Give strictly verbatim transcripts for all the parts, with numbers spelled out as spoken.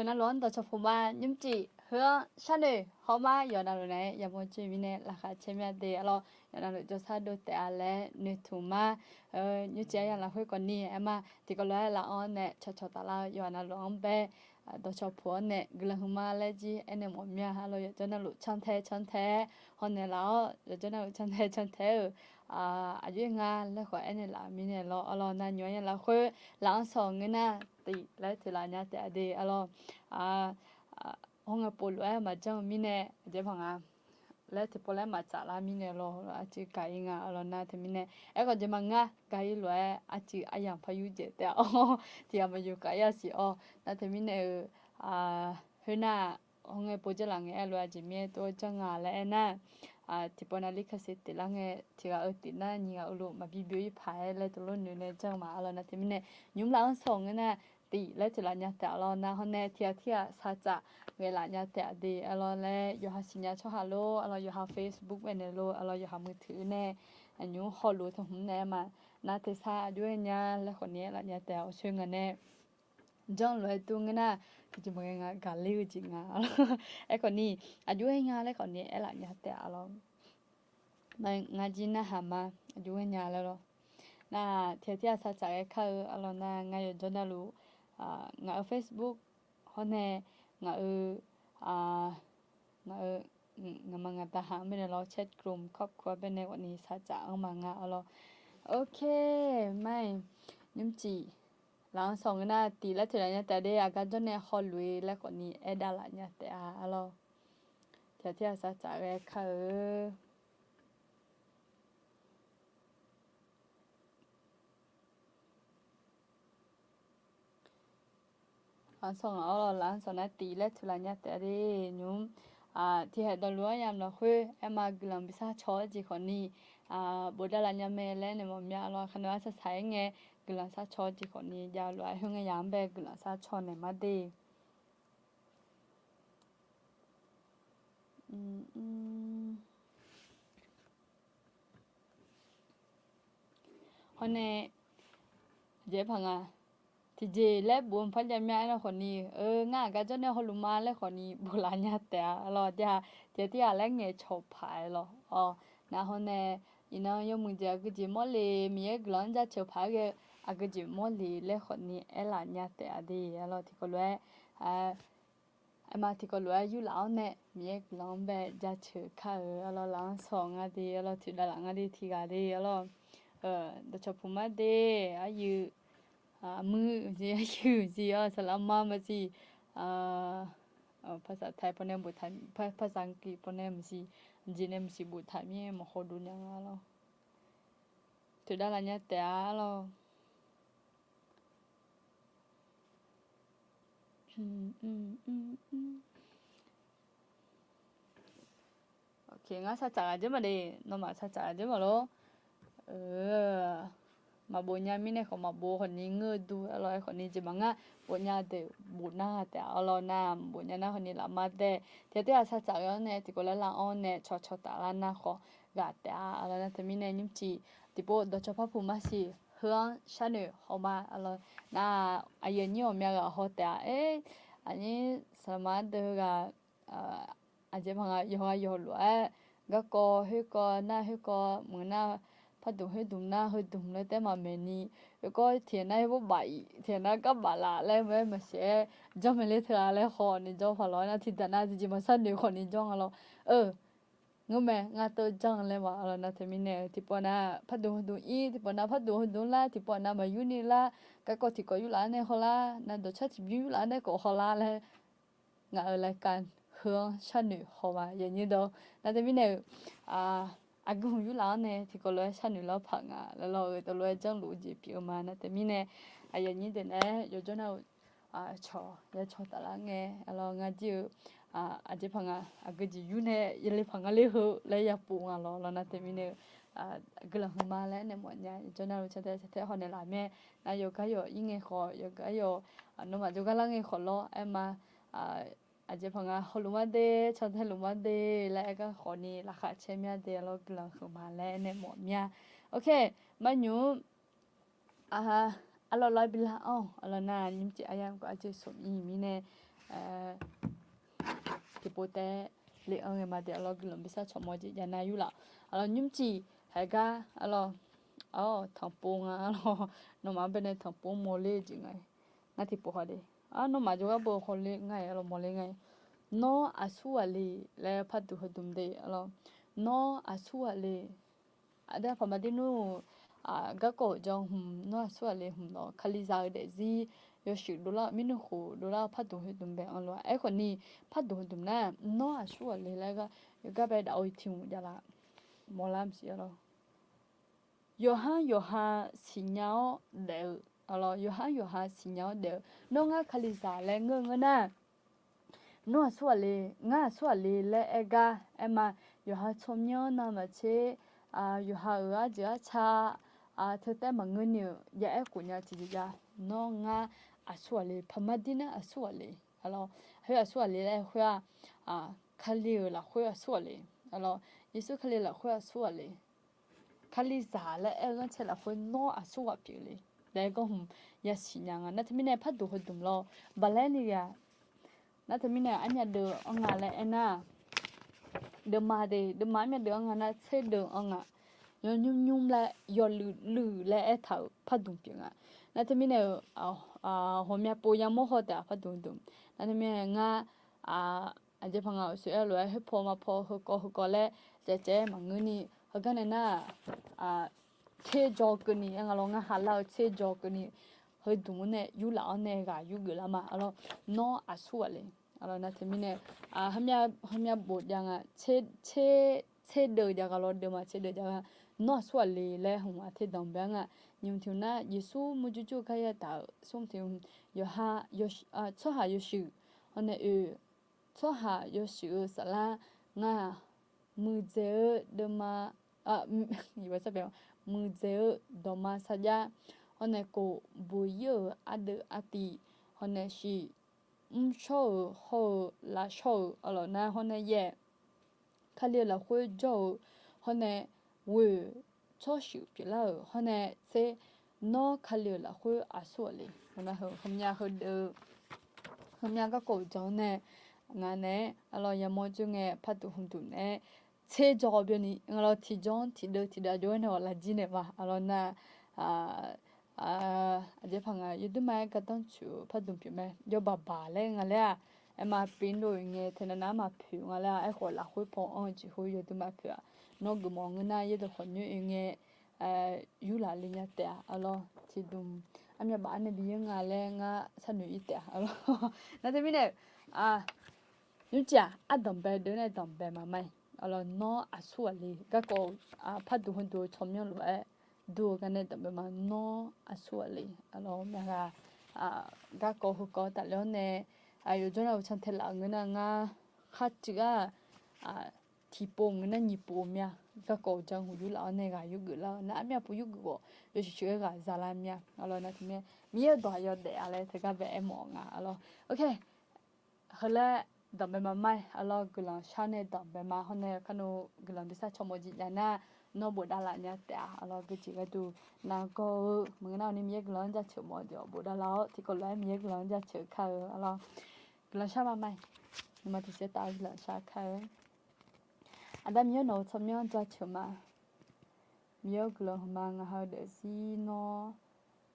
Navluf-anr dawqcawq puq ma, nymrcif heu-anr sharnoeq hawma, yawqnavluf naeq-aer yamawr joe mirnae laqkhaq caer mya de arlawr. Yawqnavluf jawrsar dov taef-a laer noeqtmq ma. Nymrcif aryamq lafkhoer khawfni aerma tiqkawv lof-aer laf-anr nae cawqcawq taflar-eu yawqnavluf-anr bae dawqcawq puq-awr nae guiqlanq huiqma laer jir aernaeq mawf mya. Arlawr yawqjawr navluf cantae cantae-aer hawnaeq laf-awr, yawqjawr navluf cantae cantae-aer-euq aqjox-aer nga laer khawf aernaeq laf mirnae lawr. Arlawr navnymr aryamq lafkhoer laf-anr sawq ngeur nar tif laer toeqlaf nya taef-a de arlawr. Hawr ngae pov lof-aer maqjanr-eu mirnae aqjeq paq nga laer tiqpov laer maqtsaf lar mirnae lawr. Arcuiv gaq-ir nga arlawr nar teumirnae. Aerkhawf jeq maqngeur, gaq-ir lof-aer arcuiv aryamq par yur jeq taef-a. Tiqghaq maqyuf khav-ir-a siq-awr nar teumirnae-euq khoernar hawr ngae pov janr laf ngae aer lof-aer jeq mir-aer tov-aer janr nga laer aernar, tiqpov nav lir kase tif lar ngae tiqghaq-eu tif nar nyiq ghaq-eu lof maqbi byov-ir paq-aer laer tov lof noeq nae janr ma arlawr nar teumirnae. Nymr laf-anr sawq ngeur nar tif laer toeqlaf nya taef-a lawr nar hawr nae tiqghaq tirghaq sar tsaf ghae laf nya taef-a de arlawr laer yawqha siqnya tsawrhaq lor arlawr yawqha Facebook baenaeq lor arlawr yawqha มือถือ nae aqnymr hawluf-eu tanqhmq naeq-aer ma. Nar tersar aqjox-aer nya laer khawfni aerlaf nya taef-a. Awqsoer nga nae janr lof-aer dur ngeur nar tiqjeq maqghae nga gaqler-eu jeq nga. Aerkhawfni aqjox-aer nya laer khawfni aerlaf nya taef-a lawr. Ngar jir narhaq ma, aqjox-aer nya laer lawr. Nar tiqghaq tirghaq sar tsaf ghae kar-eu arlawr nar ngar yawqjawr navluf ngaq-euq Facebook hawr nae ngaq-euq ngaq-euq ngaqma ngaq da haq-anr baenae lawr chat group ครอบครัว baenae khawfni sar tsaf-anr ma nga arlawr. Ok, mar-iq nymrcif laf-anr sawq ngeur nar tif laer toeqlaf nya taef de. Aqgar jawr nae hawluf-ir laer khawfni aerdavlaf nya taef-a arlawr. Tiqghaq tirghaq sar tsaf ghae kar-eu. Laf-anr sawq ngaq-awr lawr laf-anr sawq nar tif laer toeqlaf nya taef-a de. Nymr tiqhaeq dawqluf-anr yamq lafkhoer aerma guiqlanq bisar caw-awr jeq khawfni bofdav laf nya mae laer naeq mawf mya lawr. Kharnoeq-aer sar saq-aer ngae guiqlanq sar caw-awr jeq khawfni javluf-aer khoerngae yaq-anr bae guiqlanq sar caw naeq ma de. Hawr nae jeq paq nga tiqjeq laer bof-eu maqpar jav mya aernar khawfni, ngar aqgar jawr nae hawluf ma laer khawfni boflaf nya taef-a lawr. Aqjeq tiqghaq tirghaq laer ngaeqcawq paq-aer lawr. Nar hawr nae iqnan yawmuiq jeq aqgeujeq mawrle, Miqyaer guiqlanq-anr jaceuq paq-aer ghae-eu aqgeujeq mawrle laer khawfni aerlaf nya taef-a de arlawr. Tiqkawv lof-aer aerma tiqkawv lof-aer yurlaf-awr nae Miqyaer guiqlanq-anr bae jaceuq kar-eu arlawr. Laf-anr sawq nga de arlawr, toeqdav laf nga de tiqghaq de arlawr. Dawqcawq puq mar de, aryuif muir-eu jeq, aryuif jeq-awr saqlaq ma maqsiq, paqsaq taiq pawnae boftaq, paqsaq nqi pawnae maqsiq, jeq nae maqsiq boftaq mir-aer maqhaw dov nya nga lawr. Toeqdav laf nya taef-a lawr. Ngar sar tsaf ghaq jeur ma de, nawmaf sar tsaf ghaq jeur ma lor. Maqbof nya mirnae khawf maqbof khawfni ngeur-eu dur arlawr. Aerkhawfni jeq maqngar bof nya deuq bof nar taef-a arlawr. Nar maqbof nya nar khawfni laf mar dae tiqghaq tirghaq sar tsaf ghae-awr nae tiqkawv laer lar-awr nae cawqcawq taf lar nar khawf ghaq taef-a arlawr. Nar teumirnae nymrcif tiqpov dawqcawq par puq mar siq heu-anr sharnoeq hawma arlawr. Nar aqyuif aqnyir ghawqmya ghaq haw taef-a. Aer, aqnyir saqlaq ma deuq ghaq aqjeq paq nga yawqghaq yawqlof-aer garkawv khoerkawv nar khoerkawv meuq nar pardmq khoerdmq nar heudmq laer taef maqmaeq ni, khoerkawv tiq nar yaerbof baf-iq tiq nar gar baf laf laer maqaer maqsiq-aer janr mae ler teu-a laer khawf ni janr paq lawr. Nar tiqdaq nar tiqjeq maqsar noeq khawf ni janr nga lawr. Eu, ngeurmae ngar teu janr laer ma arlawr. Nar teumirnae-eu tiqpawf nar pardmq heudmq ir, tiqpawf nar pardmq heudmq lar, tiqpawf nar maqyur ni lar, garkawv tiqkawv yurlaf-anr nae hawlar, nar dawqcar tiqbymr yurlaf-anr nae khawf hawlar laer ngaq-euq รายการ heu-anr sharnoeq hawma yawnyir dawr. Nar teumirnae-eu aqgeu hmq yurlaf-anr nae tiqkawv lof-aer sharnoeq lar paq nga laer lawr-eu tawv lof-aer janrluf-eu jeq pyeuf-eu ma. Nar teumirnae aqyuif aqnyir deuq naeq-aer yawjawr nar-eu cawq yacaw taflar ngae arlawr. Ngar jir-eu aqjeq paq nga aqgeu jeq yur nae yale paq nga ler heu laer yapov nga lawr. Lawr nar teumirnae-eu guiqlanq hmq ma laer nae mawfnya yawjawr nar-eu cantae cantae hawnaeq laf mae. Nar yawqgar yawq ir ngae khawf yawqgar yawq nawmaf jawrgar lar ngae khawf lawr aerma aqjeq paq nga hawluf mar de, cantae luf mar de laer aer gar khawf ni laqkhaq caer mya de arlawr. Guiqlanq hmq ma laer nae mawfnya. Ok, mar nymr arlawr lawr bilar-anr arlawr nar nymrcif aryamq khawf arjeq smq-ir mirnae tiqpov taef le-anr ghae ma de. Arlawr, guiqlanq bi sar cawq mawf jeq jav nar yurlaf. Arlawr, nymrcif haeq gar arlawr, tanqpov nga arlawr, nawmaf-anr baenae tanqpov mawrler jeq nga. Ngar tiqpov haw de. Nawmaf jawrgar beu hawler nga-iq arlawr, mawrler nga-iq. Nawr aqsur ghaq le laer parduq heudmq de arlawr. Nawr aqsur ghaq le. Aqdui paqma dir nmr, garkawv-euq jan hmq, nawr aqsur ghaq le hmq lawr, Kalizaq-eu daefzir yawshuif dovlar-eu, mirnuikhof dovlar-eu parduq heudmq bae anr lof-a. Aerkhawf ni, parduq heudmq nar, nawr aqsur ghaq le laer gar, yawgar bae daf-eu tiq hmq javlaf mawrlar maqsiq arlawr. Yawqhar yawqha siqnya-awr daef-eu, arlawr, yawqhar yawqha siqnya-awr daef-eu, nawr ngar Kalizaq laer ngeur-eu ngeur nar, nawr aqsur ghaq le, ngar aqsur ghaq le laer aer gar aer ma. Yawqha tsawrmyanr navmaqtser, yawqha-euq arjeuq arca, teu taef maqngeur ni-euq ya aer khof nya tiqjeq jav. Nawr ngar aqsur ghaq le, paqma dir nar aqsur ghaq le, arlawr, khoer aqsur ghaq le laer khoer-aq, Kali-euq lafkhoer aqsur ghaq le, arlawr, Yeqsur Kali lafkhoer aqsur ghaq le. Kalizaq laer aer-eu ghanrcae lafkhoer nawr aqsur ghaq pyeuf le laer gar hmq yasiq nya nga. Nar teumirnae parduq heudmq lawr, baqlaer ni ghaq, nar teumirnae armyav deuv-anr nga laer aernar, deuvma de, deuvma armyav deuv-anr nga nar, tserdeuv-anr nga. Yawnymr nymr laer, yawluiv luiv laer aertaq-euq parduq pyeuf nga. Nar teumirnae-euq, ghawqmya pov yamawr haw taef-a parduq dmq. Nar teumirnae ngar, aqjeq paq ngaq-euq soeq aer lof-aer khoerpaw mapaw heukawv heukawv laer caevcaev-aer maqngeur ni, heugar nae nar-aq, tser jaw keuvni aer nga lawr, ngar ha lar-eu tser jaw keuvni heudmq-anr nae yurlaf-awr nae ghaq yurgeuf lar ma. Arlawr, nawr aqsur ghaq le. Arlawr, nar teumirnae, heumyav bof jav nga, tserdeuv jav ghaq lawr, deuvma tserdeuv jav ghaq, nawr aqsur ghaq le laer hmq-aq terdanq bae-anr nga. Nyiq hmq tiq hmq nar, Yeqsur murjur jur-eu kar yataf-euq smr tiq hmq, yawqha, tsawrhaq yawshuif, hawr nae oe, tsawrhaq yawshuif-eu saflar, ngar-aq, muiqdzaeq-eu deuvma, muiqdzaeq-eu dawqma sarjax, hawr nae kof buq-ir-euq ardeuv artiv, hawr nae shif mrshawr-euq hawr-eu lavshawr-euq arlawq nar, hawr nae yaef, Kali-euq lafkhoer jawr-eu, hawr nae ghoeq tsawrshuif pyeuflar-euq, hawr nae tser, nawr Kali-euq lafkhoer aqsur ghaq le. Heu, heumyav heudeuv, heumyav garkawv-euq jan-anr nae, ngaq naeq-aer arlawr yamawr joer ngae parduq hmqduq naeq-aer tser jaw byovni nga lawr, tiqjawr-anr tiqdeuv tiqdeuv jawr-aer nae ghawq lafjir naeq ma. Arlawr nar, aqjeq paq ngaq yawduima-aer gardanr tsoeq-eu parduq pyeuf mae. Yawbaq baq laer nga laer-aq, aer ma pyeuf dov-euq ngae, teunav nav-aer maqpoeq nga laer-aq, aerkhawf lafkhoer paw anr-eu jeq khoer yawduima poeq-aq, nawr geufmawf ngeur nar yaerdawq khawf nyoer oe ngae, yurlaf le nya taef-a. Arlawr, tiqdmq armyav baf-anr nae bi yaer nga laer ngar sharnoeq-ir taef-a. Arlawr, nar teumirnae, nymrcif-aq ardanqbae deuq nae danqbae maqma-iq. Arlawr, nawr aqsur ghaq le garkawv, parduq hmqduq-eu tsawrmyanr lof-aer dur-eu gar nae danqbae ma, nawr aqsur ghaq le. Arlawr, myav ghaq, garkawv heukawv tafler-awr nae, yawqjawr nar-eu cantae laf-eu ngeur nar ngar kharcuiv-aq, tiqpov ngeur nar nyiq pov myav garkawv-euq jan hmq yurlaf-awr nae ghaq yurgeuf lar-eu nar, armyav pov yurgeuf khawf yawshuif shuif-aer ghaq za lar myav. Arlawr, nar teumirnae Miqyaer-euq dawq aqyawf daef-a laer teugar bae aermawf-eu nga. Arlawr, ok. Heulaer danqbae maqma-iq. Arlawr, guiqlanq shar nae danqbae ma. Hawr nae kar nmr guiqlanq bi sar cawq mawf jeq jav nar, nawr bofdav laf nya taef-a. Arlawr, gui jeq gharduq nargawr-eu maqngeur nar-awq ni Miqyaer guiqlanq-anr jaceuq mawf-eu jeq bofdav lar-awr, tiqkawv lof-aer Miqyaer guiqlanq-anr jaceuq kar-eu. Arlawr, guiqlanq shar maqma-iq. Nuima tiqsiq taf-eu guiqlanq shar kar-eu. Aqda Miqyaer, nawq-euq tsawrmyanr jaceuq ma. Miqyaer-euq guiqlanq hmq ma. Ngaq ha-eu daefzir nawr,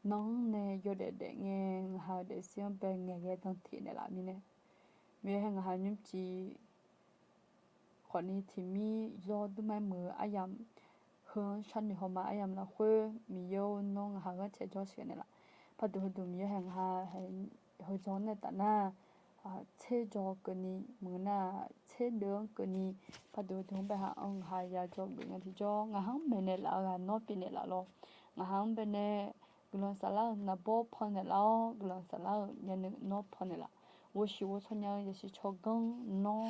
nawq-anr nae yawdaef daef ngae, ngaq ha-eu daefzir-anr bae ngaeqghae dan teq naeqlaf mirnae, Miqyaer hae ngaq ha nymrcif khawfni tiqmir yawr durmar muiq-eu aryamq, heu-anr sharnoeq hawma aryamq lafkhoer, Miqyaer-or, nawr ngaq ha-eu ghanrcae jawr sheuq naeqlaf. Parduq heuduq Miqyaer hae ngaq ha heujawr nae taf nar, tser jaw keuvni muiq nar, tserdeuv-anr keuvni, parduq heuduq-anr bae ha-anr ngaq ha ya jawr geuf ngae tiqjawr, ngaq ha-anr maeqnaeq laf-eu ghaq nawr pyeufnaeq laf lawr. Ngaq ha-anr baenae guiqlanq saflar-euq naqbawr pannaeq laf-awr, guiqlanq saflar-euq myavnuiv nawr pannaeq laf. Ghovshiq ghovshaw nya-eu yasiq tsawrganr nawr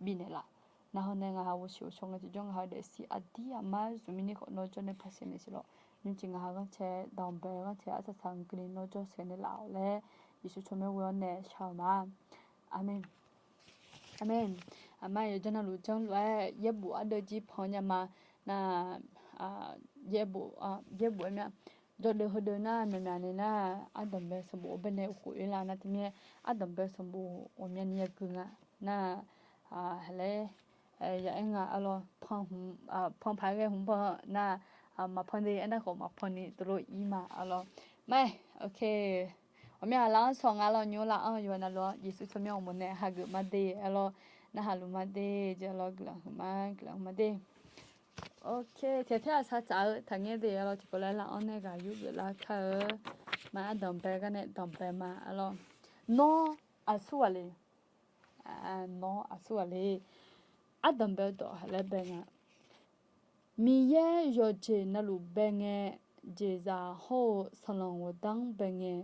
bifnaeq laf. Narhaq nae ngaq ha ghovshiq ghovshaw ngae tiqjawr, ngaq ha-eu daefzir aqdir aqmar zmq mirni khawf nawr jawr nae paqsaeq naeq siq lawr. Nymrcif ngaq ha ghanrcae danqbae-eu ghanrcae arsaq saq-anr keuvni nawr jawr sheuq naeq laf-awq laer, Yeqsur tsawrmyanr ghoe-awr nae shar-eu ma. Aqmeq. Aqmeq. Aqma yawqjanr navluf janrluf-aer yaerbof ardeuv jir pan nya ma. Nar, yaerbof, yaerbof-aer myav. Jawrdeuv heudeuv nar, myaqmyaq ni nar, ardanqbae sanqbof-eu baenae uqkhof-ir la nar teumirnae, ardanqbae sanqbof ghawqmyani yagui nga. Nar, laer, ya-aer nga arlawr, panpaq-aer ghae hmq pan nar, maqpan de aernar khawf maqpan ni teulof-ir ma arlawr. Mae, ok. Ghawqmya ghaq laf-anr sawq nga lawr, nymr laf-anr yawqha navluf-anr Yeqsur tsawrmyanr uqmov nae hageuf ma de arlawr, narhaq luf ma de, jeq arlawr guiqlanq huiq ma, guiqlanq huiq ma de. Ok, tiqghaq taer-aq sar tsaf-eu taqngaer de arlawr, tiqkawv laer laf-anr nae ghaq yurgeuf lar kar-eu. Ma ardanqbae gar nae danqbae ma arlawr. Nawr aqsurghaq le. Nawr aqsurghaq le. Ardanqbae dawq haq laer bae nga. Miqyaer yawqjeq navluf bae ngae, jeqzaq hawr-eu sanqlanq ghawqdanr bae ngae,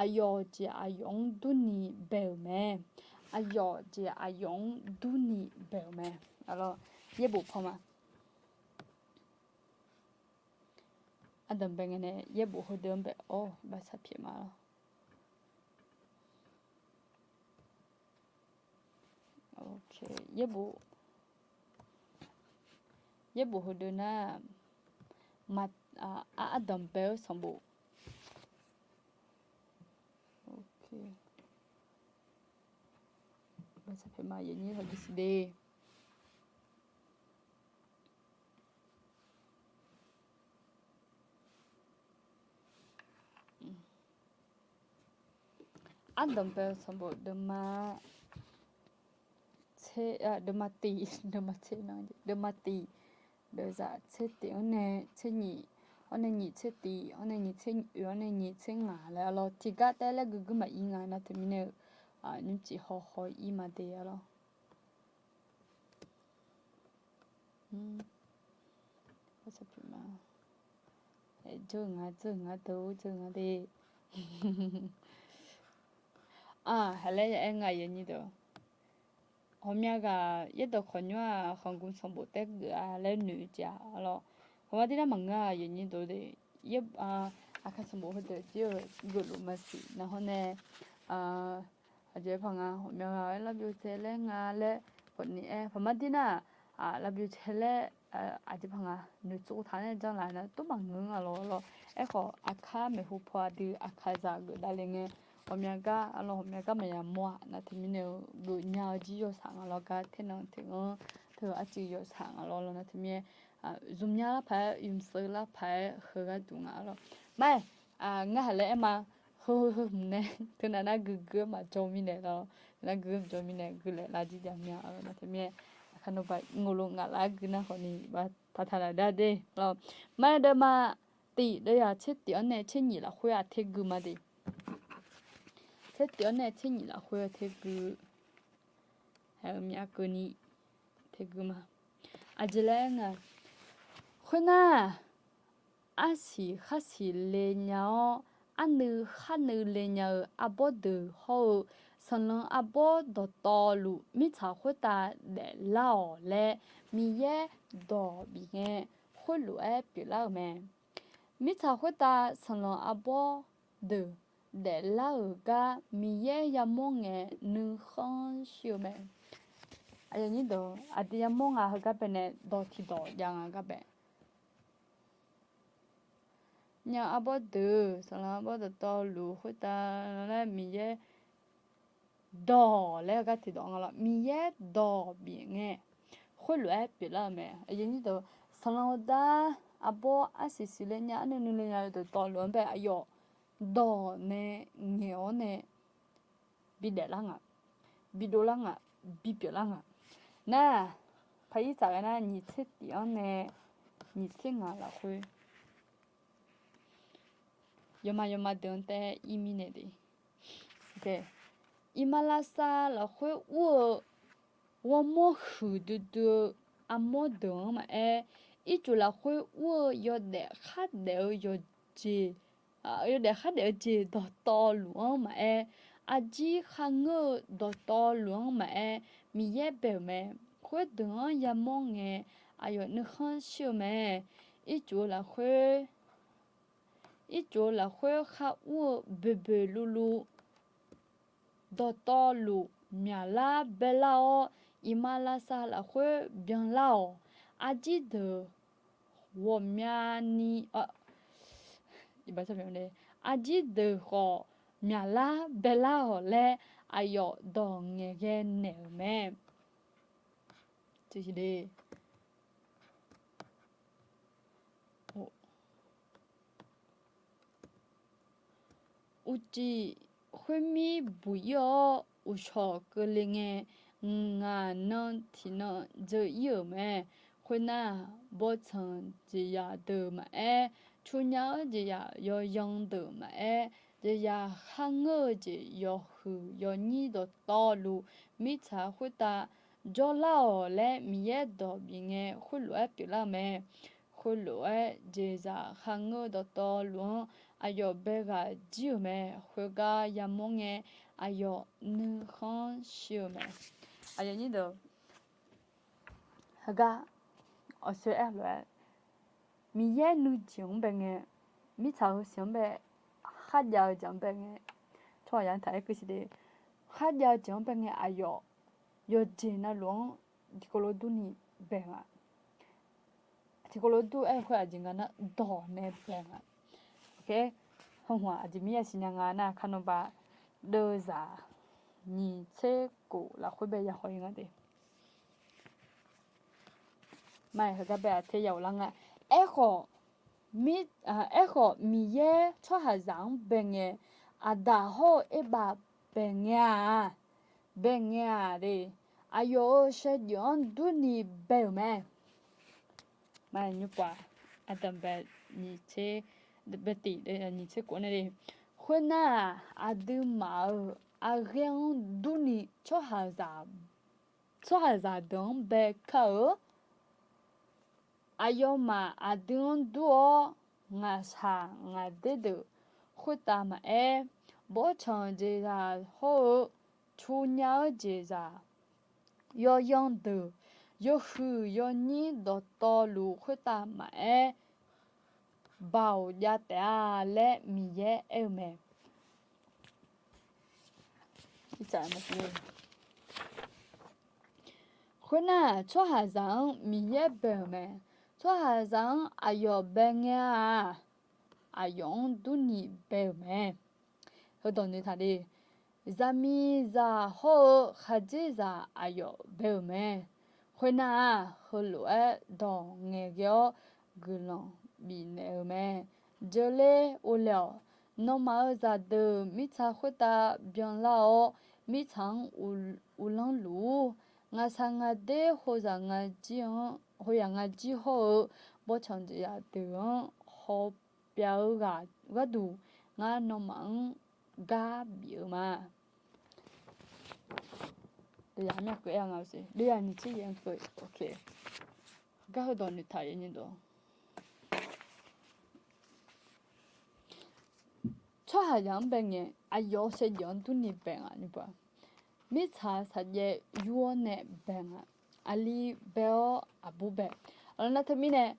aqyawf jeq aqyawf-anr durni bae-euq mae. Aqyawf jeq aqyawf-anr durni bae-euq mae. Arlawr, yaerbof pan ma. Ardanqbae ngae nae yaerbof heudeuq-anr bae-awr baqsaq pyeuf ma lawr. Ok, yaerbof, yaerbof heudeuq nar, ma, ardanqbae-eu sanqbof. Ok, baqsaq pyeuf ma, yawnyir hawjir siq de. Ardanqbae-eu sanqbof deuvma, deuvma tiq, deuvma tser, deuvma tiq, deuvzaq tser tiq-anr nae tser nyiq, awr nae nyiq tser tiq, awr nae nyiq tser oe, awr nae nyiq tser ngaq laer arlawr, tiqgar taer laer guiqguir maqir nga nar teumirnae-eu, nymrcif hawhaw-ir ma de arlawr. Jawr nga, jawr nga, deuq jawr nga de. Aq, haq laer ya-aer nga yawnyir deuq. Ghawqmya ghaq yaerdawq khawqnymr-aq, khanqgmq sanqbof taer geuf-a laer noeq-eu jeq-aq arlawr. Hawq ma dirnar maqngeur-a yawnyir deuq de. Aqkar sanqbof heudeuq jir-eu geufluf maqsiq nar hawr nae, aqjeq paq nga, ghawqmya ghaq-aer lavbyov cae laer nga laer khawfni aer, paq ma dirnar-aq, lavbyov cae laer, aqjeq paq nga, noeqtsov taq nae janrlaf nar tov maqngeur nga lawr lawr. Aerkhawf aqkar maeqhu paw aqdui aqkaqzaq geuf davle ngae, ghawqmya gar arlawr, ghawqmya gar maqya mawr-aq nar teumirnae-eu geufnya-eu jir yawsaq nga lawr, gar ternan teqghanr teu arcuiv yawsaq nga lawr lawr nar teumirnae, zmqmya lar paq-aer, ymqseuv lar paq-aer heugar duq nga lawr. Mar-aer, ngar haq laer aer ma, heu heu heu hmq nae teunav nar guiqguir-aer maqjawr mirnae lawr, nar guiqguir maqjawr mirnae guiqlaer lar jir jav mya lawr nar teumirnae, aqkar nawba ngov lo ngaq lar gui nar khawfni ba taqtaq laf dar de lawr. Mar-aer deuvma tiq deuvzaq tser tiq-anr nae tser nyiq lafkhoer-aq tergui ma de. Tser tiq-anr nae tser nyiq lafkhoer-eu tergui. Haeq-eu myav keuvni tergui ma. Aqjeq laer nga, khoernar, arsiq kharsiq le nya-awr, arnuiv kharnuiv le nya-eu arbawr deuq hawr-eu, sanqlanq arbawr dawqtawvluf mirtsaq khoertav daeflar-awq laer Miqyaer dawq bif ngae, khoerlof-aer pyeuflar-euq mae. Mirtsaq khoertav sanqlanq arbawr deuq daeflar-euq gar Miqyaer yamawr ngae nuikhanr shir-eu mae. Aqdui yamawr nga heugar bae nae dawq tiqdawq jav nga gar bae. Nya arbawr deuq, sanqlanq arbawr dawqtawvluf khoertav laer Miqyaer dawq laer heugar tiqdawq nga lawr, Miqyaer dawq bif ngae, khoerlof-aer pyeuflar-eu mae. Sanqlanq ardar arbawr arsiq siqle nya, arnuiv nuiv le nya-eu dawqtawvluf-anr bae aqyawf dawq nae ngaeq-awr nae bidaef lar nga, bidov lar nga, bipyeuf lar nga. Nar, paq-ir tsaf ghae nar, nyiq tser tif-anr nae nyiq tser ngaq lafkhoer, yawma yawma deuq-anr taef-aer ir mirnae de. Iqmalavshav lafkhoer ur-eu ghawrmawr huiqdui dui-eu armawr deuq-anr maqaer, ircuf lafkhoer ur-eu yawdaef khardaef-eu yawqjeq, yawdaef khardaef-eu jeq dawqtawvluf-anr maqaer, arjir kharngeur-eu dawqtawvluf-anr maqaer, Miqyaer bae-euq mae. Khoerdeuq-anr yamawr ngae, aqyawf nuikhanr shir-eu mae. Ircuf-eu lafkhoer, ircuf-eu lafkhoer khar ur-eu boeqboeq luvluv dawqtawvluf myaqlar baelar-awr, iqmalavshav lafkhoer byanlar-awq. Arjir deuq ghawqmyani, Aqjir deuq khawf myaqlar baelar-awq laer aqyawf dawq ngaeqghae naeq-euq mae. Uqcif khoermir buq-ir-awr, uqshawq keuvle ngae, ngaq nan tiqnan dzeur-ir-euq mae. Khoernar, bawrtsanq jeqzaq deuq maqaer, cuvnya-eu jeqzaq yawyan deuq maqaer, jeqzaq kharngeur-eu jeq yawhuiq yawnyir dawqtawvluf, mirtsaq khoertav jawrlar-awq laer Miqyaer dawq bif ngae, khoerlof-aer pyeuflar-eu mae. Khoerlof-aer jeqzaq kharngeur dawqtawvluf-anr aqyawf bae ghaq jir-euq mae. Khoergar yamawr ngae, aqyawf nuikhanr shir-eu mae. Heugar awqsoer aer-eu lof-aer, Miqyaer nuijeq-anr bae ngae, mirtsaq heusiq-anr bae, kharjav-eu jeq-anr bae ngae, tsawrhaqzaq-anr taq-aer keuv siq de. Kharjav-eu jeq-anr bae ngae aqyawf yawqjeq navluf-anr tiqkawv lof durni bae nga. Tiqkawv lof dur aer-eu khoer aqjeq nga nar, dawq nae bae nga. Hawhmq-aq aqjeq mir yasiq nya nga nar, kar nawba deuvzaq nyiq tser kof lafkhoer bae ya haw-ir nga de. Maqaer, heugar bae aqter ya ghoflar nga. Aerkhawf, mir, aerkhawf Miqyaer tsawrhaqzaq-anr bae ngae, Aqdaq hawr-eu Erbav bae ngae-aq, bae ngae-aq de, aqyawf-euq shaevdzeuf-anr durni bae-euq mae. Maqaer, nymrpov-aq, Aqdaq bae nyiq tser, bae tiq nyiq tser kof nae de. Khoernar-aq, aqduimaf-euq arghaer-anr durni tsawrhaqzaq, tsawrhaqzaq deuq-anr bae kar-eu. Aqyawfmaf aqdui-anr dur-awr, ngaqshaq ngaqder deuq khoertav maqaer, bawrtsanq jeqzaq hawr-eu, cuvnya-eu jeqzaq yawyan deuq, yawhuiq yawnyir dawqtawvluf khoertav maqaer, Baoq jav taef-a laer Miqyaer aer-eu mae. Khoernar-aq, tsawrhaqzaq-anr Miqyaer bae-euq mae. Tsawrhaqzaq-anr aqyawf bae ngae-aq, aqyawf-anr durni bae-euq mae. Heudawq noeqtaq de. Zaqmiqzaq hawr-eu khaqdzerzaq aqyawf bae-euq mae. Khoernar-aq, heulof-aer dawq ngaeqghae-awr guiqlanq bifnaeq-eu mae. Jeuqle ghovle-awq. Nawmaf-euq zaqdeuq mirtsaq khoertav byanlar-awr, mirtsaq-anr uvlanr luf-ur. Ngaqshaq ngaqder hozaq ngaqjir-anr, hozaq ngaqjir hawr-eu bawrtsanq jeqzaq deuq-anr haw pyav-eu ghaq gharduq, ngar nawmaf-anr gar bif-eu ma. Deuvyaq nyiq tser yaef-anr keuv. Gar heudawq noeqtaq yaef nyiq dawq. Tsawrhaqzaq-anr bae ngae, aqyawf-euq shaevdzeuf-anr durni bae nga. Mirtsaq saqjaev yur-awr nae bae nga. Aqli bae-awr aqbur bae. Aqlawq nar teumirnae,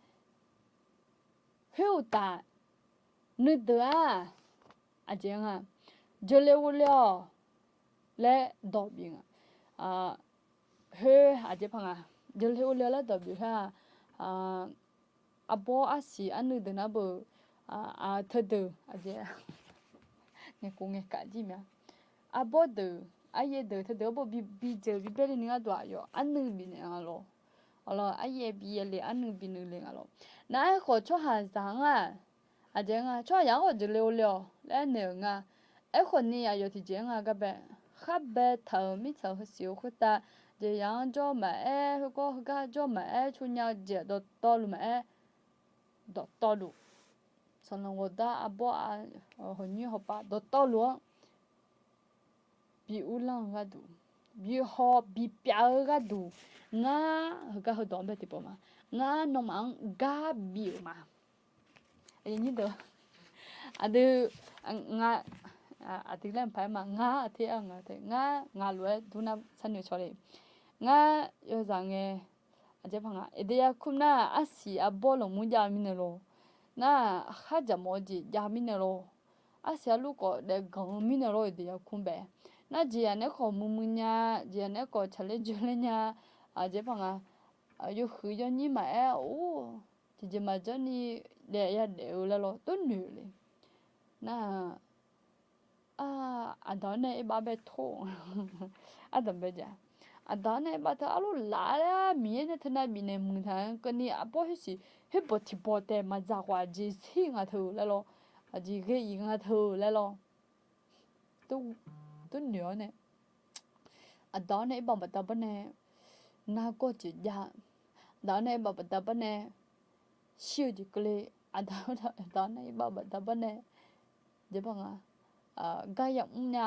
khoeruqtaf nuideuq-aq, aqjeq nga, jeuqle ghovle-awq laer dawq bif nga. Khoer aqjeq paq nga, jeuqle ghovle-awq laer dawq bif khoer-aq, arbawr arsiq arnuiv deuq nar beu, teudeuq aqjeq ngaeqkhof ngaeqkaf jir mya. Arbawr deuq, aryaev deuq teudeuq-anr beu bijeuq bibaer le ni gharduq aqyawf arnuiv bifnaeq nga lawr. Aqlawq aryaev bi yaev le arnuiv bi nuiv le nga lawr. Nar aerkhawf tsawrhaqzaq-anr-aq, aqjeq nga, tsawrhaqzaq-anr khawf jeuqle ghovle-awq laer naeq-euq nga. Aerkhawf ni aqyawf tiqjeq-anr nga gar bae, khar baetaq-euq mirtsaq heusiq-eu khoertav, jeqzaq-anr jawr maqaer, khoergar heugar jawr maqaer, cuvnya-eu jeq dawqtawvluf maqaer, dawqtawvluf, sanqlanq ghawqdar arbawr hawqnyoer hawpav dawqtawvluf-anr bi uvlanr-eu gharduq, bi haw bi pyav-eu gharduq, ngar heugar heudawq-anr bae tiqpawf ma. Ngar nawmaf-anr gar bif-euq ma. Aqdui, nga, aqdui laer maqpar-aer ma, ngar aqter-a nga te, ngar ngaq lof-aer dur nar sharnoeq cawq le. Ngar yawzaq ngae, aqjeq paq nga, Eqdeq yarkmr nar arsiq arbawr lmqmr jav mirnae lawr. Nar khardzaq mawf-eu jeq jav mirnae lawr. Arsiq arluf khawf daef ganq-eu mirnae lawr, Eqdeq yarkmr bae. Nar jeqzaq naeq-aer khawf muiq muiq nya, jeqzaq naeq-aer khawf tsaqler jawrler nya, aqjeq paq nga, yawhuiq yawnyir maqaer, or, tiqjeq maqjanr ni daef yadaef-eu laer lawr, tov noeq le. Nar-aq, aqdaq-awr nae aerbav bae tor. Ardanq bae jav. Aqdaq-awr nae aerbav teu arlof laf laer Miqyaer nae teunav bifnaeq muiq taq-anr keuvni arbawr khoersiq khoerbawq tiqbawq taef maqdzaq khawf aqjeq shir nga teu laer lawr, aqjeq ghae-iq nga teu laer lawr. Dur noeq-awr nae aqdaq-awr nae aerbav baqda bar nae nargawr jeq jav. Aqdaq-awr nae aerbav baqda bar nae shir-eu jeq keuvle. Aqdaq-awr nae aerbav baqda bar nae jeq bar nga gar yamr nya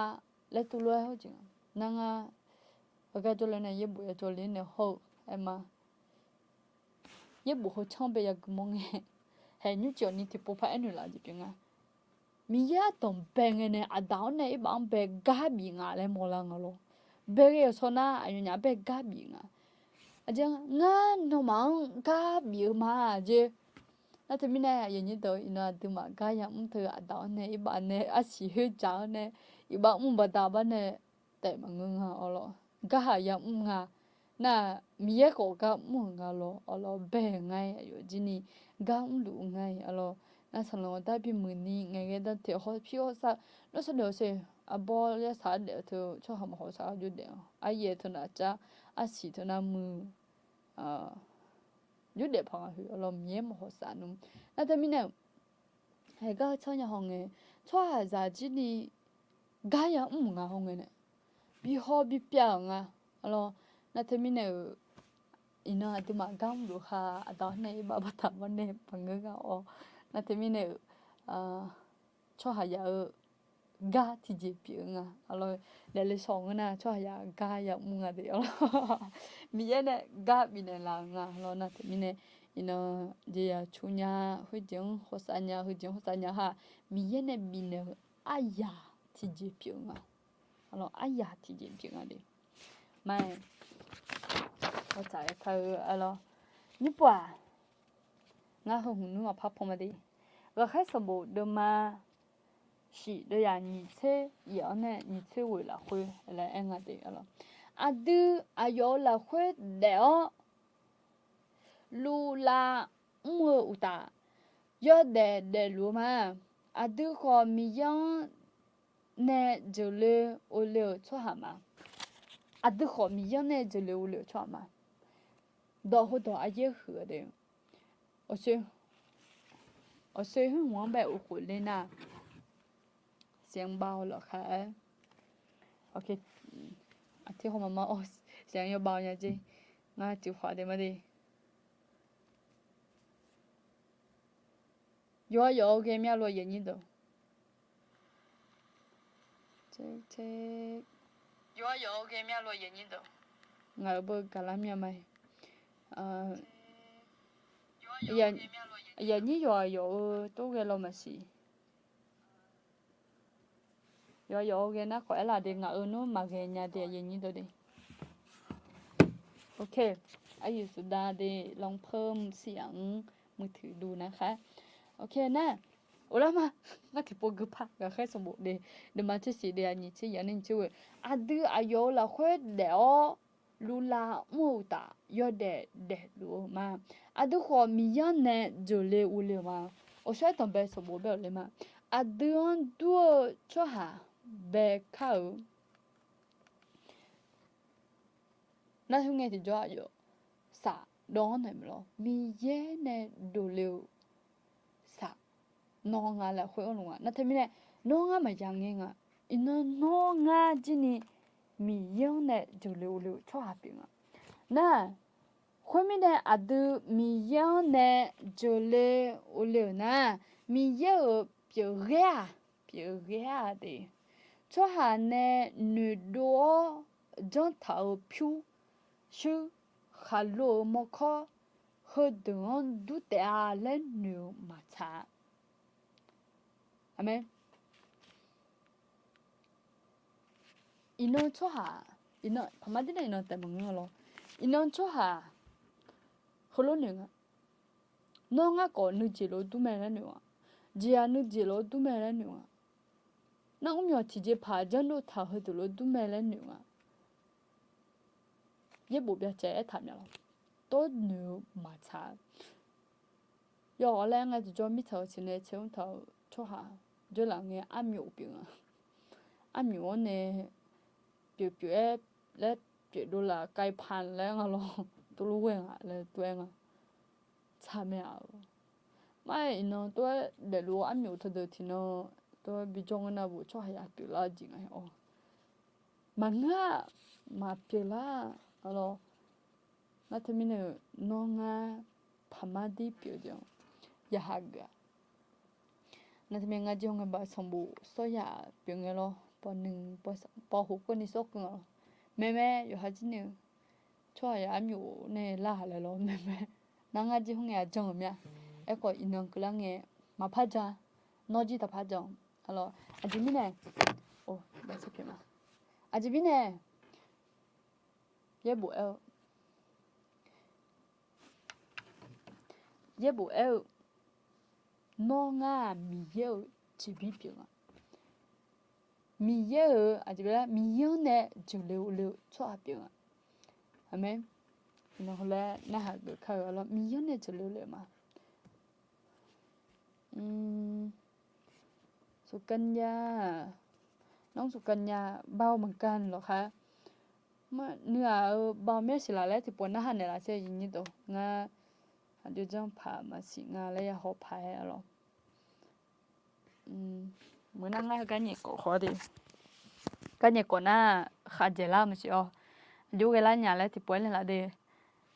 laer tuvlof-aer hawr jeq nga. Nar ngar aqgar jawrle nae yaerbof yajawr le nae hawr-eu aer ma. Yaerbof heu canr bae yagui mawr ngae, haeq nymrcif awqni tiqpov par aernoeq laf jeq pyeuf nga. Miqyaer ardanq bae ngae nae aqdaq-awr nae aerbav-anr bae gar bif nga laer mawrlar nga lor. Bae ghae-euq shawr nar aqyawfnyaf-anr bae gar bif nga. Aqjeq ngar nawmaf-anr gar bif-eu ma jeq. Nar teumirnae aqyuif aqnyir deuq iqnan aqduimaf gar yamr teu aqdaq-awr nae aerbav nae arsiq khoer dzaq-awr nae iqbax mr baqda bar nae taef maqngeur nga awr lawr. Garhaq yamr nga. Nar-aq Miqyaer khawf gar mr-euq nga lawr awr lawr bae-euq nga-aer aqyawf jir ni gar mrluf-eu nga-aer awr lawr. Nar sanqlanq-eu darbi muiqni ngaeqghae darteq hawpir hawsar nawr shardaef-eu ser arbawr yarsaq ardaef-eu teu tsawrhaq maqhaw saq-awr jawrdaef-awq aryaef teu navcar arsiq teu navmuiq jawrdaef paq nga hoeq awr lawr Miqyaer maqhaw saq nmr. Nar teumirnae-euq haegar heu tsanr nya hawngae tsawrhaqzaq jir ni gar yamr-euq nga hawngae nae bihaw bipyav-euq nga. Awr lawr nar teumirnae-euq iqnan aqduimaf gar mrluf ha aqdaq-awr nae aerbav baqda bar nae maqngeur nga awr. Nar teumirnae-euq tsawrhaqzaq-eu gar tiqjeq pyeuf-eu nga. Awr lawr daefle shawr ngeur nar tsawrhaqzaq gar yamr nga de awr lawr. Miqyaer nae gar bifnaeq laf-eu nga lawr nar teumirnae iqnan jeqzaq cu nya khoerjeq-anr hawsav nya heujeq-anr hawsav nya ha Miqyaer nae bifnaeq-eu aryaq tiqjeq pyeuf-eu nga. Awr lawr aryaq tiqjeq pyeuf nga de. Mae, awtsaq-aer kar-eu awr lawr. Nymrpov-aq, ngar heu hmq nmr maqpar pan ma de. Ghaqkhaer sanqbof deuvma shif deuvyaq nyiq tser yaef-awr nae nyiq tser ghoeq lafkhoer laer aer nga de awr lawr. Aqdui aqyawf-euq lafkhoer daef-awr luvlav mr-eu uqtaf yawdaef daefluf-eu ma. Aqdui khawf Miqyaer-anr nae jeuqle ovle-euq tsawrhaq ma. Aqdui khawf Miqyaer-anr nae jeuqle ovle-euq tsawrhaq ma. Dawq heudawq aryaer huiq-eu de. Awqsoer, awqsoer hmq-anr bae uqkhof ler nar, siqanr bav-awr lawqkhar-aer, aqtir hawma ma-awr siqanr yawbav-awr nya jer. Ngar tiq khawf de ma de. Yawqha yawf-eu ghae mya lof-aer yaeq nyir deuq. Ngaq-euq beu gaqlar mya ma-iq. Aqyuif aqnyir yawqha yawf-eu tov ghae law maqsiq. Yawqha yawf-eu ghae nar khawf aerlaf de ngaq-euq nmr maqghae nya de aqyuif aqnyir deuq de. Ok, aqyuif saqdaq de ลองเพิ่มเสียงมือถือดูนะคะ. Ok nar, oqlar ma, ngar tiqpov gui par ghaqkhaer sanqbof de, deuvma tser shif deuvyaq nyiq tser yaef-awr nae nyiq tser ghoeq. Aqdui aqyawf-euq lafkhoer daef-awr luvlav mr-eu uqtaf yawdaef daefluf-eu ma. Aqdui khawf Miqyaer-anr nae jeuqle uvle-euq ma. Awqshawr-aer danqbae sanqbof bae-awq le ma. Aqdui-anr dur-eu tsawrhaq bae kar-eu nar, khoerngae tiqjawr aqyawf saf dawv-anr naeq maeq lawr, Miqyaer nae dovle-eu saf nawr nga lafkhoer anr luf nga. Nar teumirnae nawr ngar maqya ngae nga. Iqnan nawr ngar jir ni Miqyaer-anr nae jeuqle uvle-euq tsawrhaq pyeuf nga. Nar, khoermirnae aqdui Miqyaer-anr nae jeuqle uvle-euq nar, Miqyaer-euq pyeufghaer-aq, pyeufghaer-aq de, tsawrhaq nae noeqdov-awr janrtaq-euq pyur, shuir, khaqlo-euq mawrkawr, heudeuq-anr dur taef-a laer noeq-eu maqtsaq-a. Aqmeq. Iqnan tsawrhaq, iqnan paqma dirnae iqnan taef maqngeur lawr. Iqnan tsawrhaq heulof noeq nga. Nawr ngar khawf nuijeq lof dur mae laer noeq nga. Jeqzaq nuijeq lof dur mae laer noeq nga. Nar mrmyawq tiqjeqpaq janrdov taq-euq heudeuq lof dur mae laer noeq nga. Yaerbof byacaev aertaq mya lawr. Tov noeq-eu maqtsaq-a. Yawqghaq laer ngar tiqjawr mirtsaq-euq siqnae caer mr taq-euq tsawrhaq jawrlaf ngae armyof pyeuf nga. Armyof-anr nae pyeuf pyeuf-aer laer pyeuf dovlaf kaipan laer nga lawr, tuvlur ghae nga laer tov-aer nga. Tsaq mae-aq. Mar-aer iqnan tov-aer daefluf armyof teudeuq tiqnan tov-aer bijawr ngeur nar bof tsawrhaq yaq pyeuflar-eu jeq nga-awq. Maqngeur-aq, maqpyeuf lar-a lawr. Nar teumirnae nawr ngar paqmar dir pyeuf-eu jeq-anr yaqha geuf-a. Nar teumirnae ngar jir-anr ngae baq sanqbof sawr yaq pyeuf ngae lawr, pawv nui pawv khof keuvni sawr keuv nga lawr. Maermaer yawqha jir ni-eu tsawrhaq yaq armyof nae lar-aq laer lawr maermaer. Nar ngar jir-anr ngae aqjan-euq mir-a. Aerkhawf iqnan keuvlar ngae maqpar jan, nawr jir taqpar jan. Aqjeq mirnae, aqjeq mirnae yaerbof aer-eu, yaerbof aer-eu, nawr ngar-aq Miqyaer-euq jeqbir pyeuf nga. Miqyaer-euq aqjeq Miqyaer-anr nae jeuqle le-eu tsawrhaq pyeuf nga. Aqmeq. Iqnan heu laer narhaq geuf kar-eu lawr, Miqyaer-anr nae jeuqle le-eu ma. สุกัญญา, น้องสุกัญญา เบาเหมือนกันเหรอคะ Nuighaq-eu เบา myaer siq laf laer tiqpov narhaq naeqlaf sher. Ngar aqjox janr paq maqsiq nga laer yahaw paq-aer lawr. Meuq nar ngar heugar nyaef kawf khawf de, gar nyaef kawf nar khaqdzaeq lar maqsiq-awr, aqjox ghae lar nya laer tiqpov-aer naeqlaf de.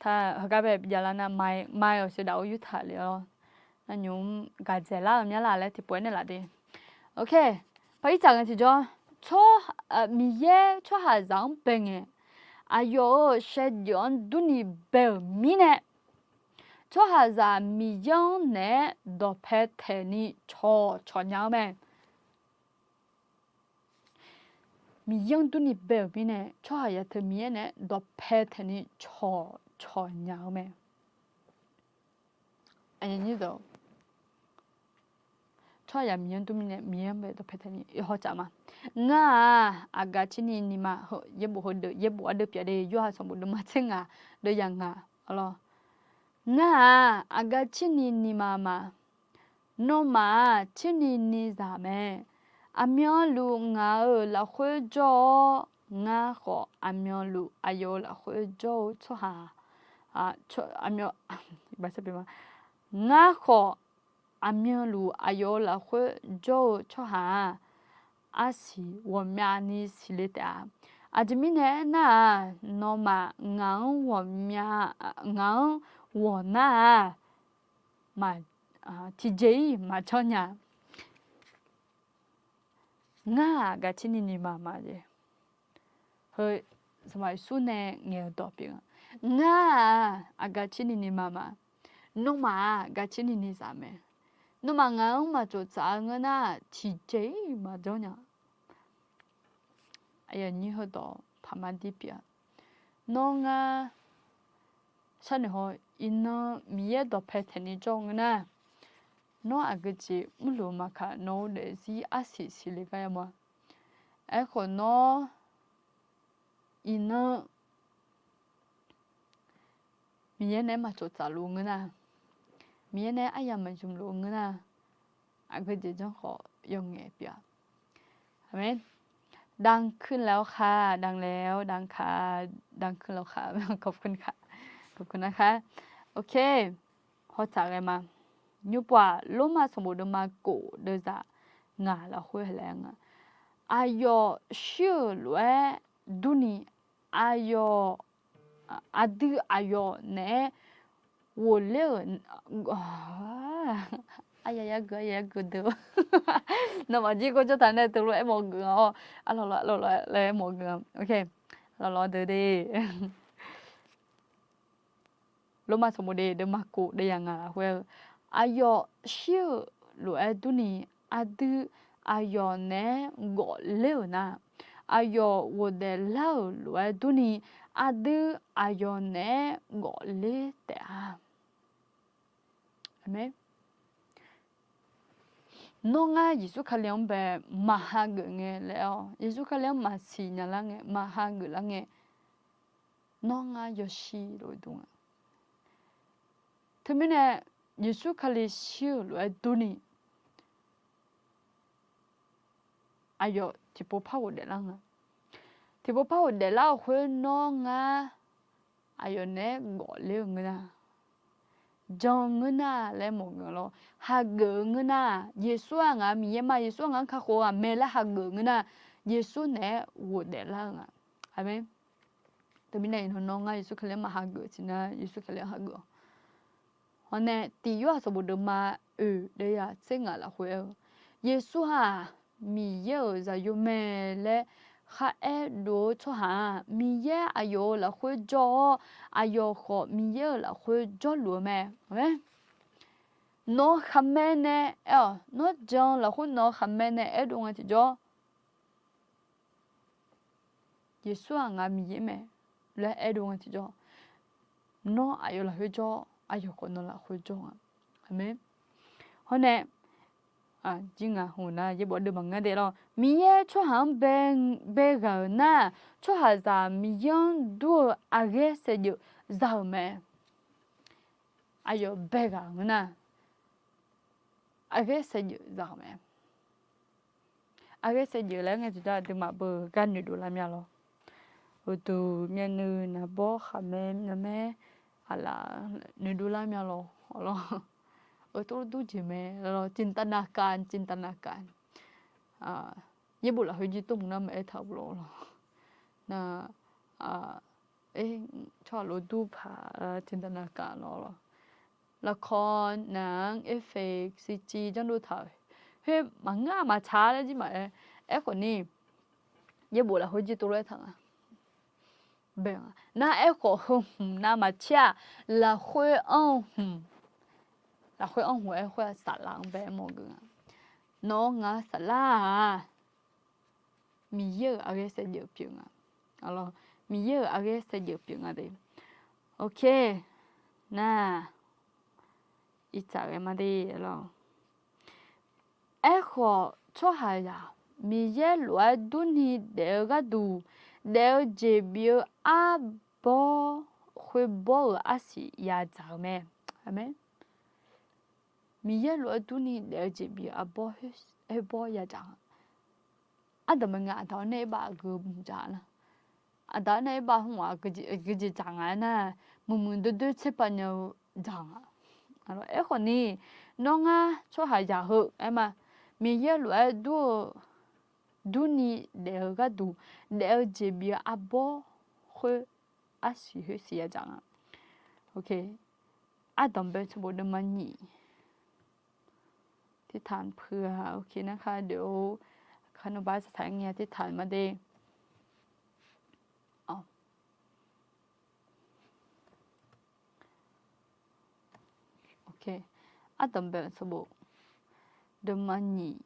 Taq heugar bae bijav lar nar mai, mai-awq sheuqdaf-eu yurtaq le-awr, nar nymq-mr gaqdzaeq lar-euq myanr laf laer tiqpov-aer naeqlaf de. Ok, paq-ir tsaq ngae tiqjawr, tsawr, Miqyaer tsawrhaqzaq-anr bae ngae, aqyawf-euq shaevdzeuf-anr durni bae-euq mirnae, tsawrhaqzaq Miqyaer-anr naeq-aer dawqpae taeqni cawq cawq nya-eu mae. Miqyaer-anr durni bae-euq mirnae tsawrhaqzaq teu Miqyaer naeq-aer dawqpae taeqni cawq cawq nya-eu mae. Tsawrhaqzaq Miqyaer-anr dur mirnae Miqyaer-anr bae dawqpae taeqni hawtsaf ma. Ngar-aq aqgaf cirni nima, yaerbof heudeuq yaerbof ardeuv pyeuf de, Yorhaq sanqbof deuvma tser ngaq deuv yaq ngaq lawr. Ngar-aq aqgaf cirni nima ma. Nawmaf-aq cirni ni zaq mae. Aqmyanluf ngaq-euq lafkhoer jawr-awr, ngar khawf aqmyanluf aqyawf-euq lafkhoer jawr-eu tsawrhaq, ngar khawf aqmyanluf aqyawf-euq lafkhoer jawr-eu tsawrhaq-aq, arsiq ghawqmyavni siqle taef-a. Aqjeq mirnae aernar-aq, nawmaf ngaq-anr ghawqmya, ngaq-anr ghawqnar-aq, tiqjeq-ir maqjanr nya. Ngar-aq aqgaf cirni nima ma jeq. Heu Sanqpaq Yeqsur nae ngaeq-eu dawq pyeuf nga. Ngar-aq aqgaf cirni nima ma. Nawmaf-aq aqgaf cirni ni zaq mae. Nawmaf ngaq-anr maqtsof tsaf-eu ngeur nar-aq, tiqjeq-ir maqjanr nya. Aqyuif aqnyir heudawq paqmar dir pyeuf-a. Nawr ngar sharnoeq haw, iqnan Miqyaer dawqpae taeqni jawr-eu ngeur nar, nawr aqgeujeq mrluf maqkaq nawq-eu daefzir arsiq siqle gar yamawr-a. Aerkhawf nawr iqnan Miqyaer nae maqtsof tsafluf-eu ngeur nar, Miqyaer nae aryamq maqzmq luf-eu ngeur nar, aqgeujeq janr khawf yawqngaef pyeuf-a. Aqmeq. ดังขึ้นแล้วค่ะ ดังแล้ว ดังค่ะ ดังขึ้นแล้วค่ะ ขอบคุณค่ะ ขอบคุณนะคะ โอเค hawtsaf ghae ma. Nymrpov-aq Lormav sanqbof deuvma kof deuvzaq ngaq lafkhoer laer nga. Aqyawf shir-euq lof-aer durni, aqyawf, aqdui aqyawf naeq-aer ghofler-euq, aqyawf yageuq aqyawf yageuq deuq, nawmaf jir gawrjawr taq nae teulof-aer mawf geuf nga-awr, arlawq lawq arlawq lawq laer aermawf geuf nga. Arlawq lawq deuq de. Lormav sanqbof de deuvma kof deuvzaq ngaq lafkhoer-eu, aqyawf shir-euq lof-aer durni, aqdui aqyawf naeq-aer ghofler-euq nar, aqyawf ghofdaef lar-euq lof-aer durni, aqdui aqyawf naeq-aer ghofler taef-a. Aqmeq. Nawr ngar Yeqsur Kali-anr bae maqha geuf ngae laer-awr, Yeqsur Kali-anr maqsiq nya lar ngae, maqha geuf lar ngae, nawr ngar yawshir lof-eu dur nga. Teumirnae Yeqsur Kali shir-euq lof-aer durni, aqyawf tiqpov par ghofdaef lar nga. Tiqpov par ghofdaef lar-euq khoer nawr ngar aqyawf naeq-aer gawfler-eu ngeur nar, jan ngeur nar laer mawf-eu lawr. Hageuf-eu ngeur nar, Yeqsur-aq ngaq-euq Miqyaer ma, Yeqsur-aq ngaq-anr kakhof-eu ghaq mae laer hageuf-eu ngeur nar, Yeqsur naeq-aer ghofdaef lar-eu nga. Aqmeq. Teumirnae iqnan nawr ngar Yeqsur Kali-anr maq hageuf siqnar, Yeqsur Kali-anr hageuf-awq. Hawr nae Tiq Yorhaq sanqbof deuvma oeq deuvya tser ngaq lafkhoer aer-eu, Yeqsur-aq Miqyaer-euq zaqyo mae laer kharaer dov-eu tsawrhaq-aq, Miqyaer aqyawf-euq lafkhoer jawr-awr, aqyawf khawf Miqyaer-euq lafkhoer jawrluf-eu mae. Nawr khaqmae nae aer-awq, nawr jan lafkhoer nawr khaqmae nae aerdov nga tiqjawr, Yeqsur-aq ngaq-euq Miqyaer mae laer aerdov nga tiqjawr, nawr aqyawf lafkhoer jawr, aqyawf khawf nawq lafkhoer jawr nga. Aqmeq. Hawr nae, jir ngaq hmq nar yaerbof deuvma ngar daef lawr, Miqyaer tsawrhaq-anr bae ghaq-euq nar, tsawrhaqzaq Miqyaer-anr dur-eu aqghaer saevdzeuf za-euq mae. Aqyawf bae ghaq-euq ngeur nar, aqghaer saevdzeuf za-euq mae. Aqghaer saevdzeuf laer ngae tiqjawr aqduimaf beu gar noeqdov lar mya lawr. Uqduq myavnuiv naqbawr khaqmae myavmaer aqlaf noeqdov lar mya lawr. Awr lawr, eu tov dur jeq mae lawr, จินตนาการ จินตนาการ. Yaerbof lafkhoer jir tov mq nar maqaer taq-eu lawr lawr. Nar, tsawrhaq lof dur paq จินตนาการ lawr lawr. Lafkawr nar-anr Erfeq siqciv janrdov taq-euq khoer maqngeur-a maqtsaq laer jir maqaer. Aerkhawf ni, yaerbof lafkhoer jir tov lof-aer taq nga. Bae nga nar, aerkhawf heu hmq navmaqtser-aq, lafkhoer anr-eu hmq, lafkhoer anr hmq-aer khoer-aq saflar-anr bae-aer mawr geuf nga. Nawr ngar saflar-aq, Miqyaer-euq aqghaer saevdzeuf pyeuf nga. Miqyaer-euq aqghaer saevdzeuf pyeuf nga de. Ok. Nar, iqtsaq ghae ma de lawr. Aerkhawf tsawrhaqzaq Miqyaer lof-aer durni daef-eu gharduq, daef-eu jeq bif-eu arbawr khoerbawr-euq arsiq yadzaq-eu mae. Aqmeq. Miqyaer lof-aer durni daef-eu jeq bif-eu arbawr khoerbawr yadzaq nga. Ardanqbae ngae aqdaq-awr nae aerbav aqgeu mq dzaq nar, aqdaq-awr nae aerbav hmq-aq geujeq dzaq nga aernar, muiqmuiq doerdoer tserpav nya-eu dzaq nga. Aerkhawf ni, nawr ngar tsawrhaqzaq heu aer ma, Miqyaer lof-aer dur-eu, durni daef-eu gharduq, daef-eu jeq bif-eu arbawr khoer arsiq khoer siq yadzaq nga. Ardanqbae sanqbof deuvma nyiq อธิษฐานเผื่อ โอเคนะคะ เดี๋ยว คานุบาลจะใช้เงินอธิษฐานมาเด Ardanqbae sanqbof deuvma nyiq,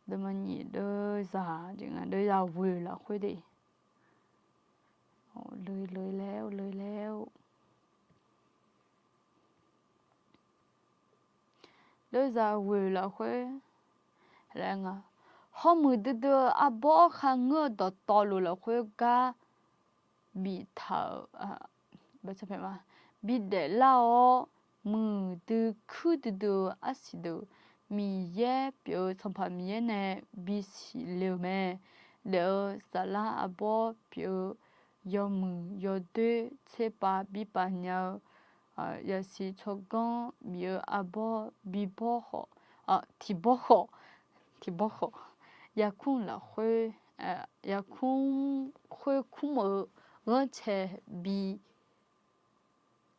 deuvma nyiq deuvzaq jeq nga, deuvzaq ghoeq lafkhoer de. Loe loe laer-or, loe laer-or. Deuvzaq ghoeq lafkhoer laer nga, hawmuiq duidui-eu arbawr kharngeur-eu dawqtawvluf lafkhoer gar biftaq-euq, bidaef lar-awr, muiqdui kuir duidui-eu arsiq deuq Miqyaer pyeuf-eu Sanqpaq Miqyaer nae bisiq le-euq mae. Daef-eu saflar arbawr pyeuf-eu yawmuiq yawdoer tserpav bipav nya-eu, yasiq tsawrganr bif-eu arbawr bibawr khawf, tiqbawr khawf, tiqbawr khawf, yarkmr lafkhoer, yarkmr khoer kmr-eu ghanrcae bi,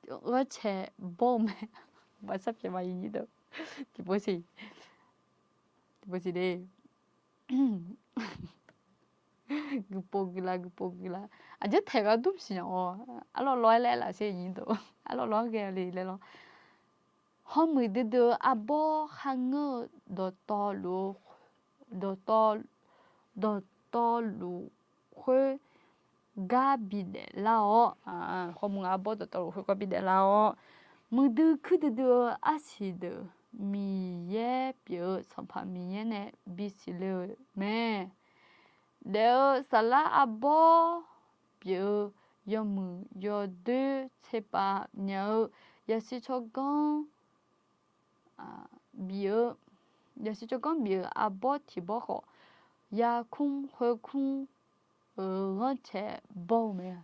ghanrcae bawr-eu mae. Baqsar pyaeq ma, tiqbawr siq, tiqbawr siq de. Guiqpov guiqlar, guiqpov guiqlar. Aqjeq taeq gar dur siq nya-awr, arlawr lawr-aer laer laf sher nyiq deuq, arlawr lawr-aer ghae le laer lawr. Hawmuiq duidui-eu arbawr kharngeur-eu dawqtawvluf, dawqtawv, dawqtawvluf khoer gar bidaef lar-awr, hawmuiq arbawr dawqtawvluf khoer gar bidaef lar-awr, muiqdui kuir duidui-eu arsiq deuq Miqyaer pyeuf-eu Sanqpaq Miqyaer nae bisiq le-euq mae. Daef-eu saflar arbawr pyeuf-eu yawmuiq yawdoer tserpav nya-eu yasiq tsawrganr bif-eu Yaqsiq tsawrganr bif-euq arbawr tiq bawr khawf, yarkmr khoerkmr-euq ghanrcae bawr-eu mae.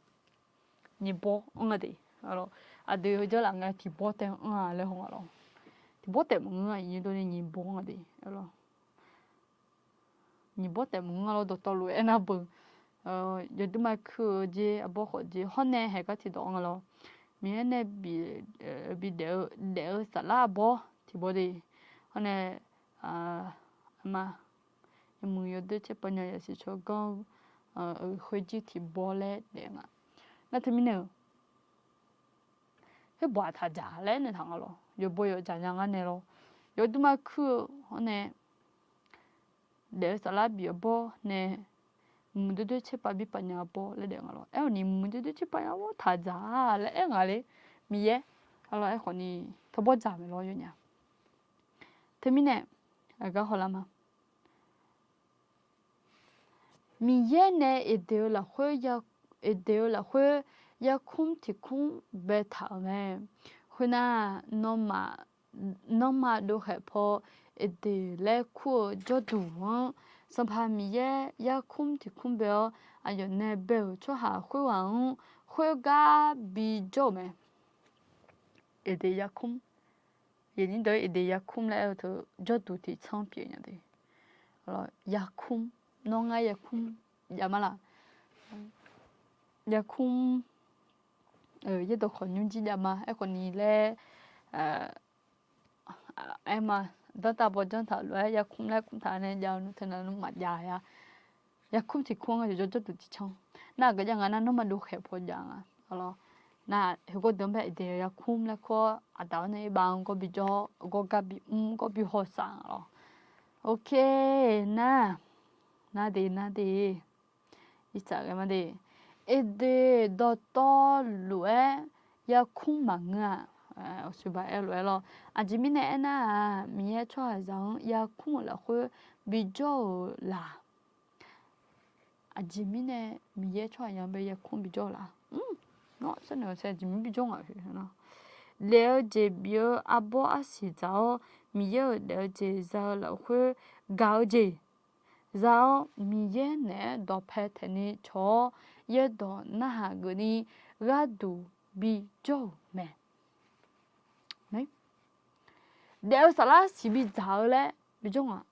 Nyiq bawr anr nga de. Aqdui heu jawr laf ngae tiq bawr taef anr-a laer haw nga lawr. Tiq bawr taef maqngeur-a, iqnyir dov ni nyiq bawr nga de. Nyiq bawr taef maqngeur nga lawr, dawqtawvluf aernar beu. Yawduima kuir-eu jer arbawr khawf jer hawr nae haeq gar tiqdawq nga lawr. Miqyaer nae bi, bi daef-eu, daef-eu saflar arbawr tiq bawr de. Hawr nae, ma, yawmuiq yawdoer caerpav nya yaqsiq tsawrganr-eu khoerjir tiq bawr laer daef nga. Nar teumirnae-euq khoer bawq-aq taqdzaq laer naeq taq nga lawr. Yawbaw yawdzaq nya ngar nae lawr. Yawduima kuir-eu hawr nae daef-eu saflar bif arbawr nae, muiq doer doer caerpav birpav nya arbawr laer daef nga lawr. Aer-awq ni muiq doer doer caerpav nya arbawr taqdzaq-a laer aer nga le. Miqyaer, arlawr aerkhawf ni tawrbawr dzaq mae lawr yawnya. Teumirnae, aqgar hawlar ma. Miqyaer nae Eqdeq-eu lafkhoer, Eqdeq-eu lafkhoer yarkmr tiq kmr baetaq-euq mae. Khoernar, nawmaf, nanrma dovkhaeq paw Eqdeq laer kur-eu jawrduq-anr, Sanqpaq Miqyaer yarkmr tiq kmr bae-awr, aqyawf nae bae-euq tsawrhaq khoerghaq-anr khoergar bijawr-euq mae. Eqdeq yarkmr, Eqdeq yarkmr laer aer-eu teu jawrduq tiq tsanr pyeuf nya de. Yarkmr, nawr ngar yarkmr jav ma laq? Yarkmr, yaerdawq khawq nymr jir jav ma aerkhawf ni laer, aer ma, danrtav bawjanr taq lof-aer yarkmr laer kmr taq nae jav-eu nmr teu nav nmr maqjav-a. Yarkmr tiq kmr-anr jawrduq tiq tsanr. Nar aqgeu jav nga nar, nanrma dovkhaeq paw jav nga. Nar heugawr deuq-anr bae Eqdeq yarkmr laer kur-awr, aqdaq-awr nae irbav-anr gawr bijawr, gawrgar bimr, gawr bihaw saf nga lawr. Ok, nar, nar de, nar de. Irsaq ghae ma de. Eqdeq dawqtawv lof-aer yarkmr maqngeur-a. Awqsuqbaq aer-eu lof-aer lawr. Aqjeq mirnae aernar-aq, Miqyaer tsawrhaqzaq-anr yarkmr-euq lafkhoer bijawr-euq laq? Aqjeq mirnae Miqyaer tsawrhaqzaq-anr bae yarkmr bijawr-eu laq? Nawr sharnoeq-eu sae aqjeq mir bijawr ngaq-euq. Daef-eu jeq bif-eu arbawr arsiq dzaq-awr, Miqyaer-euq daef-eu jeq za-eu lafkhoer gaq-eu jeq za-awr, Miqyaer naeq-aer dawqpae taeqni cawq-awr, yaerdawq narhaq geufni gharduq bijawr-euq mae. Daef-eu saflar siq bidzaq-eu laer bijawr ngaq.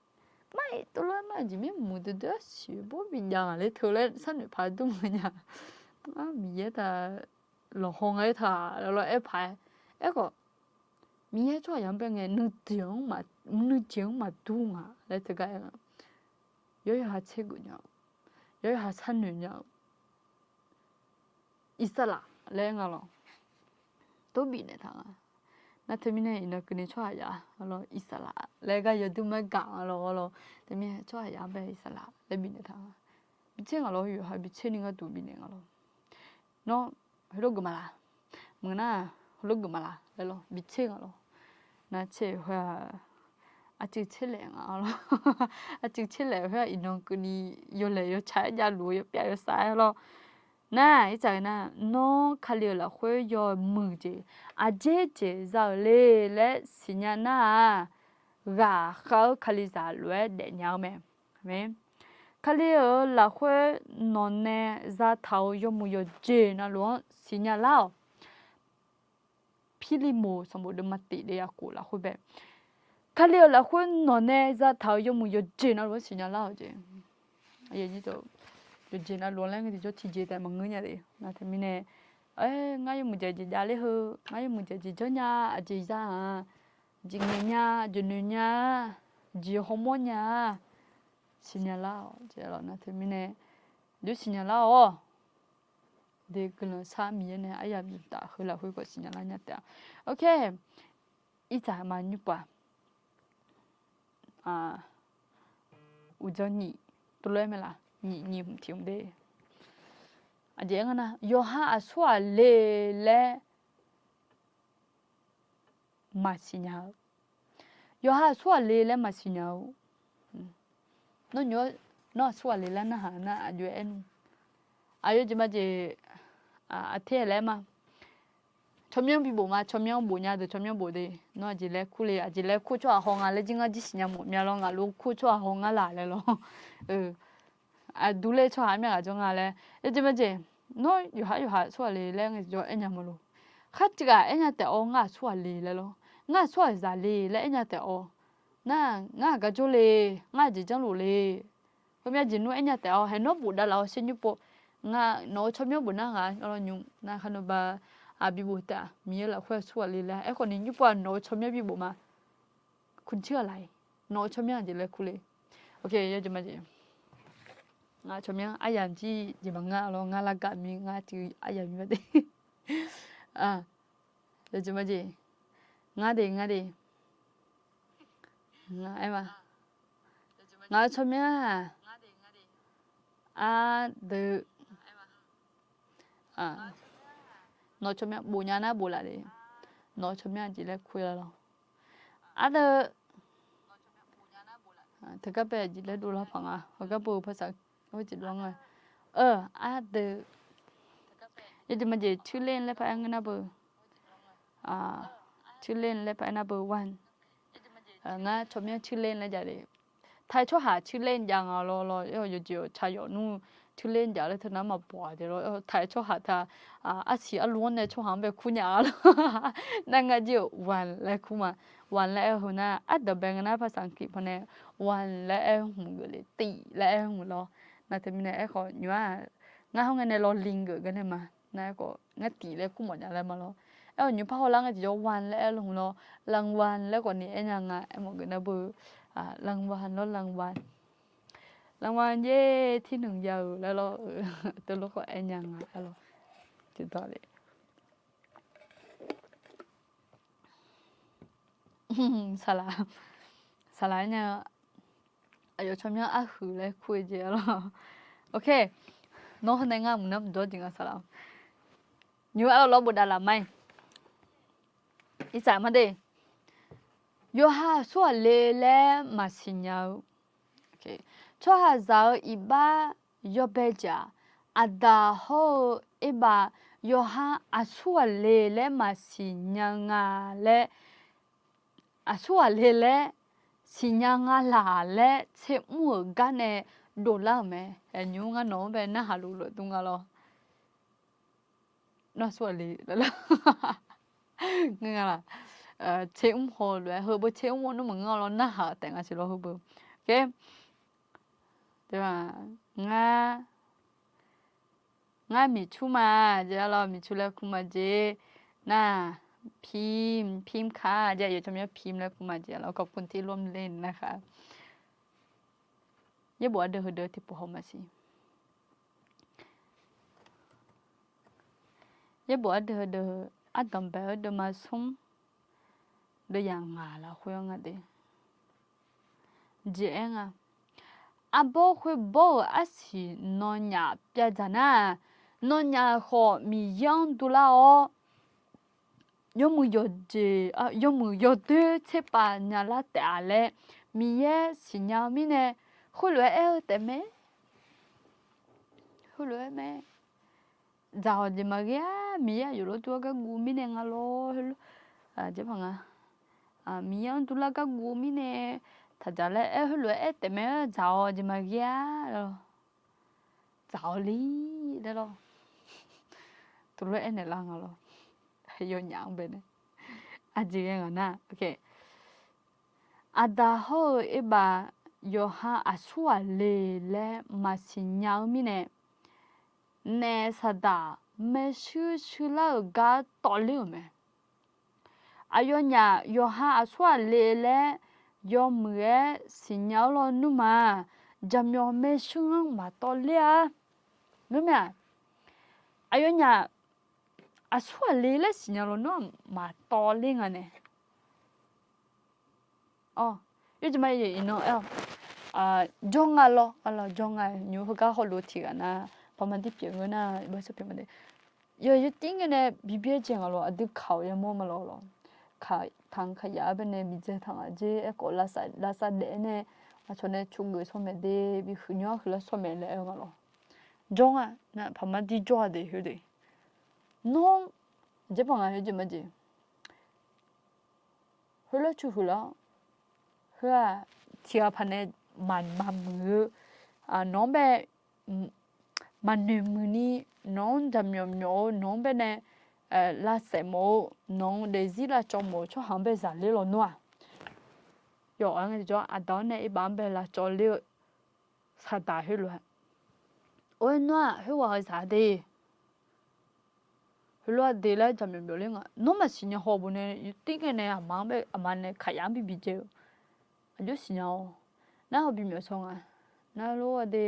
Mar-iq tov lof-aer mar-iq jeq mir muiq duidui-aer siq bawr bijav ngaq ler teu laer sharnoeq paq dur maqnya. Ngar Miqyaer taq lawqhaw nga-aer taq lawq lawq aer paq-aer. Aerkhawf, Miqyaer tsawrhaqzaq-anr bae ngae nuijeq-anr, nuijeq-anr maqdur ngaq laer teugar aer nga. Yawr yawqha tsergeuf nya-eu, yawr yawqha sharnoeq nya-eu, Irsaqlaq laer nga lawq. Tov bifnaeq taq nga. Nar teumirnae iqnan keuvni tsawrhaqzaq-a lawq, Irsaqlaq laer gar yawdur mar gaq nga lawq lawq. Teumirnae tsawrhaqzaq-anr bae Irsaqlaq laer bifnaeq taq nga. Bitser ngaq lawq, yawqha bitser ni gharduq bifnaeq nga lawq. Nawr heulof geuf ma laq? Maqngeur nar, heulof geuf ma laq laer lawq, bitser ngaq lawq. Nar tser-eu khoer-aq, arcuiv tser laef nga lawq. Arcuiv tser laef khoer-aq, iqnan keuvni yawlaeq yawtsaq-aer javluf-eu yawpyav yawsav-aer lawq. Nar, Irsaqlaq nar, nawr Kali-euq lafkhoer yawmuiq jeq, aqjeq jeq za-euq le laer siqnya nar-aq, ghaqkhav-eu Kalizaq lof-aer daefnya-eu mae. Kali-euq lafkhoer nawqnae zataq-euq yawmuiq yawqjeq navluf-anr siqnya lar-awq. Pirlirmoq sanqbof deuvma tiq deuvya khof lafkhoer bae, Kali-euq lafkhoer nawqnae zataq-euq yawmuiq yawqjeq navluf-anr siqnya lar-awq jeq. Yawqjeq navluf-anr laer ngae tiqjawr tiqjeq taef maqngeur nya de. Nar teumirnae, ngar yawmuiq jeq jeq javler heu, ngar yawmuiq jeq jeq janrnya, aqjeq za-aq, jeq ngaeq nya, jeq noeq nya, jeq hawmawr nya, siqnya lar-awq jeq lawq. Nar teumirnae, jawr siqnya lar-awq. De guiqlanq shar Miqyaer nae aryamq taf heu lafkhoer khawf siqnya lar nya taef-a. Ok, Irsaqlaq ma nymrpov-aq, uqdzan nyiq, tov lof-aer mae laq, nyiq nyiq hmq tiq hmq de. Aqjeq aer nga nar, yawqha aqsurghaq le laer maqsiq nya-eu. Yawqha aqsurghaq le laer maqsiq nya-eu. Nawr nymr-awr, nawr aqsurghaq le laer narhaq nar aqjox-aer aer nmr. Aqyawf jeq ma jeq, aqter laer ma. tsawrmyanr bibof ma, tsawrmyanr bof nya deuq tsawrmyanr bof de. Nawr aqjeq laer kur le, aqjeq laer kur tsawrhaq haw nga laer jir ngar jir siqnya mawf mya lawr, ngaq lor kur tsawrhaq haw ngar laq laer lawr. Aqdur ler tsawrhaq armyav ghaq jawr nga laer, yawjeq majeq, nawr yawqhar yawqhaq tsawrhaq le laer ngae jawr aernya maqloq. Khartiq ghaq aernya taef-awr ngar aqsurghaq le laer lawr, ngar aqsurghaq zaq le laer aernya taef-awr, nar ngar aqgar jawr le, ngar aqjeq janrluf le. Heumyav jeq nmr aernya taef-awr haeq nawr bof davlaf-awr sher nymr pov. Ngar nawq-eu tsawrmyanr bof nar ngaq nymr nar kharnawba aqbi bof taef-a, Miqyaer lafkhoer aqsurghaq le laer aerkhawf ni nymr pov-aq nawq-eu tsawrmyanr bibof ma. Kur tirghaq laq-iq, nawq-eu tsawrmyanr aqjeq laer kur le. Ok, yawjeq majeq, ngar tsawrmyanr aryamq jir jeq maqngeur lawr, ngar largaq mir ngar tiq aryamq mir-a de. Yawjeq majeq, ngar de ngar de. Aer ma, ngaq-eu tsawrmyanr-aq, ardeuv, nawq-eu tsawrmyanr bof nya nar bof laf le. Nawq-eu tsawrmyanr aqjeq laer kur-a lawr. Ardeuv, teugar bae aqjeq laer dovlar paq nga, heugar beu paqsaq, heujeq dov-a nga. Ardeuv, yawjeq majeq ชื่อเล่น laer paq-aer ngeur nar beu, ชื่อเล่น laer paq-aer nar beu one. Ngar tsawrmyanr ชื่อเล่น laer jav le. Taiq tsawrhaq ชื่อเล่น jav nga lawr lawr, yawjeq-awq tsaq yawf nmr ชื่อเล่น jav laer teunar maqbawq-a de lawr. Taiq tsawrhaq taq, arsiq arlu-anr nae tsawrhaq-anr bae kur nya-a lawr. Nar ngar jir-euq one laer kur ma. One laer aer-eu heu nar ardeuv bae nga nar ภาษาอังกฤษ pawnae one laer aer-eu hmq geuf le, tif laer aer-eu hmq lawr. Nar teumirnae aerkhawf nymr-aq, ngar hawr ngae nae lawr ลิง geuf gar nae ma. Nar aerkhawf ngar tif laer kur mawf nya laer ma lawr. Aer-awq nymr par hawlar ngae tiqjawr one laer aer-eu hmq lawr, รางวัล laer khawf ni aer nya nga. Aermawf geuf nar beu, รางวัล lawr, รางวัล เย้ ที่หนึ่ง ya-euq laer lawr, teulof khawf aer nya nga aer lawr. Tiqdawq le. Saqlaq, saqlaq aer nya, aqyawf tsawrmyanr arhuiq laer kur-eu jeq-a lawr. Ok, nawr hawr nae ngar mqnar mqdawr jeq nga saqlaq. Nymr-aq lawr bof davlaf ma-iq, irsaq ma de. Yawqha aqsurghaq le laer maqsiq nya-eu tsawrhaqzaq-eu iqbax yawbae jeq-aq, aqdaq hawr-eu erbav yawqha aqsurghaq le laer maqsiq nya nga laer, aqsurghaq le laer siqnya nga laq laer tsermr-euq gar nae dovlar-euq mae. Nymr ngar nawq-anr bae narhaq luf lof dur nga lawr. Nar aqsurghaq le laer lawr. Ngeur nga laq? Tsermr haw lof-aer heu beu tsermr haw nmr maqngeur lawr, narhaq taef nga siq lawr heu beu. Ok, ngar, ngar miqcur ma jeq-a lawr, miqcur laer kur ma jeq. Nar พิมพ์ พิมพ์ค่ะ jeq, aqyawf tsawrmyanr พิมพ์ laer kur ma jeq-a lawr, ขอบคุณที่ร่วมเล่นนะคะ. Yaerbof ardeuv heudeuq tiqpov haw maqsiq. Yaerbof ardeuv heudeuq, ardanq bae-eu deuvma smr, deuv yaq ngaq lafkhoer-anr nga de. Jeq-aer nga, arbawr khoerbawr-euq arsiq nawnyaf pyavdzaq nar, nawnyaf khawf Miqyaer-anr dovlar-awr, yawmuiq yawqjeq, yawmuiq yawdoer tserpav nyalar taef-a laer Miqyaer siqnya-eu mirnae, khoerlof-aer aer-eu taef mae. Heulof-aer mae. Dzaq-awq jeq maqghae-a, Miqyaer aqyawf lof dur-aer garguv mirnae nga lawr. Heulof, jeq paq nga, Miqyaer-anr dovlar garguv mirnae, taqdzaq laer aer, heulof-aer aer taef mae-a, dzaq-awq jeq maqghae-a laer lawr. Dzaq-awq li laer lawr. Teulof-aer aernaeq lar nga lawr. Yawnyaf-anr bae nae, aqjeq ghae ngaq nar, ok. Aqdaq hawr-eu erbav yawqha aqsurghaq le laer maqsiq nya-eu mirnae, naef saqdaq maershuir shuir lar-euq gar tawvler-euq mae. Aqyawfnyaf yawqha aqsurghaq le laer yawmuiq-aer siqnya-awr lawnmr ma, jaqmyawf maershuir-anr maqtawvler-a. Ngeurmae-aq, aqyawfnyaf aqsurghaq le laer siqnya lawnmr-aq maqtawvler nga nae. Awr, yawjeq ma-iq iqnan aer-awq. Jawr nga lawr, jawr nga, nymr heugar hawluf-eu tiq ghaq nar, paqma dir pyeuf ngeur nar, yawtir ngae nae bibyaer jae nga lawr, aqdui kaq-awq yamawr ma lawr lawr. Kaq tanq kaq yaf-aer bae nae miqdzae tanq ghaq jer aerkhawf lavsav daef-aer nae, aqcawq nae tsovgeuf sawr maeq de, bihuiq nymr-anr huiqlar sawr maeq laer aer-eu nga lawr. Jawr nga, paqma dir jawr-a de, heu de. Nawr Aqjeq paq nga, heujeq majeq. Khoerlof cu huiq lar. Heu-aq, tiqghaq paq nae maq maqmuiq-eu, nawq-anr bae maqnoeq muiqni, nawq-anr jaqmyawf myawf-eu, nawq-anr bae nae lavsaef mawf-eu, nawq-anr daefzir lavcawv mawf-eu tsawrhaq-anr bae zaqler lawnmr-aq, yawf-anr ngae tiqjawr aqda-awr nae irbaf-anr bae lavcawv ler-eu saqdaq khoerlof-aer, or-aer nawr-aq khoerghaq-eu zaq de. Heulof-aer de laer jaqmyawf myawf ler nga. Nawr maqsiqnya haw bof nae tirngae nae aqma-anr bae, aqma nae kaqyaf-anr bibi dzae-eu. Aqjox siqnya-awq. Nar haw bimyawf shaw nga. Nar lof-aer de,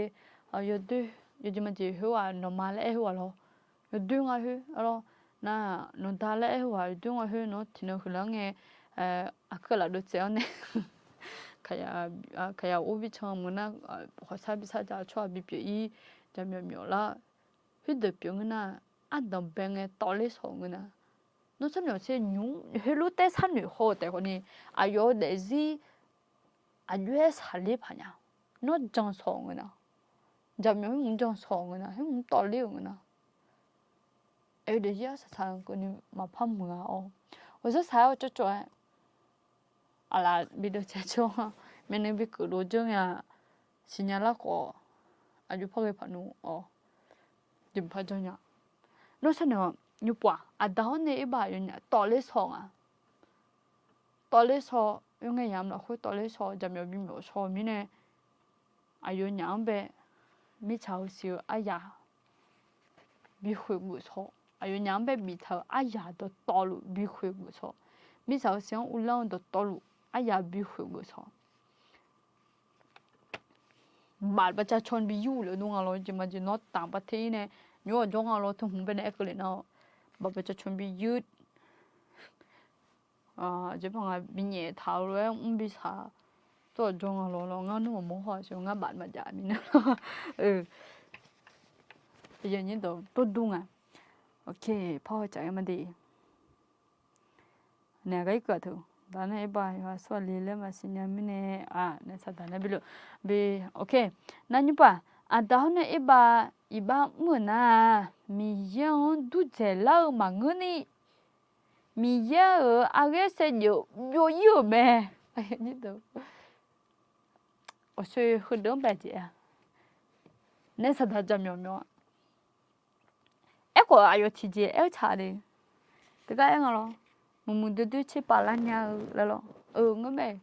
yawdoer, yawjeq majeq khoerghaq nawqma laer aer khoerghaq lawr. Yawdoer nga khoer, arlawr. Nar nawqda laer aer khoerghaq yawdoer nga khoer, nawr tiqnan huiqlar ngae, aqkeuv lafdov tsaev-awr nae kaqyaf or bi can meuq nar, hawsar bi sar ja tsawrhaq bipyeuf-ir, jaqmyawf myawf lar. Khoerdeuq pyeuf ngeur nar, ardanq bae ngae tawvler shawq-eu ngeur nar, nawr sharmyawf tser nymr heulof taer sharnoeq haw-eu taef khawfni, aqyawf-eu daefzir aqjox-aer saqler paq nya. Nawr jan shawq-eu ngeur nar, jaqmyawf khoermq jan shawq-eu ngeur nar, khoermq tawvler-euq ngeur nar, aer daefzir arsaq saq-eu keuvni maqpar muiq-a-awr, ghawqzeur saq-aer-awr cawvcawv-aer, aqlaf bi dov cae tsawr, myavnuiv bi keuvdov dzeur ngae-aq, siqnya lar khawf, aqjox par ghae paq nmr-awr, jeqpar janr nya. Nawr sharnoeq-awq, nymrpov-aq aqda-awr nae irbaf aqyawfnyaf tawvler shaw nga. Tawvler shaw, oerngae yamq lafkhoer tawvler shaw, jaqmyawf bimyawf shaw-eu mirnae, aqyawfnyaf-anr bae mirtsaq heusiq-eu aryaq bikhoeq geuf shaw, aqyawfnyaf-anr bae biftaq-euq aryaq dawqtawvluf bikhoeq geuf shaw, mirtsaq heusiq-anr uvlanr-eu dawqtawvluf aryaq bikhoeq geuf shaw. Baf bacav caw bi yur lef dur nga lawr, jeq majeq nawr taq bav ter-ir nae, nymr-awq jawr nga lawr, teu hmq bae nae aer keuvle nar-awq. Baf bacav caw bi yur, aqjeq paq nga bi nyaef taq-eu lof-aer mr bi saq, tawr-awq jawr nga lawr lawr, ngar nmr maqmawr haw-aq, ngar baf maqjav mirnae. Aqyuif aqnyir dawq tov dur nga. Ok, par haw caf-aer ma de. Naeq gar irkeuv-aq teu, daq nae irbaf yawqha sawr-aq le laer maqsiq nya mirnae, naeq saqdaq nae bi luf, bi, ok, nar nymrpov-aq, aqda hawr nae irbaf iqbax mr-euq nar-aq, Miqyaer-anr durdzaeq lar-eu maqngeur ni, Miqyaer-euq arghaer saevdzeuf byov ir-euq mae. Awqshoe heudeuq-anr bae jeq-a, naeq saqdaq jaqmyawf myawf-a. Aerkhawf aqyawf tiqjeq aer-eu tsaq de. Teugar aer nga lawr, muiqmuiq doerdoer tserpav lar nya-eu laer lawr. Eu, ngeur mae.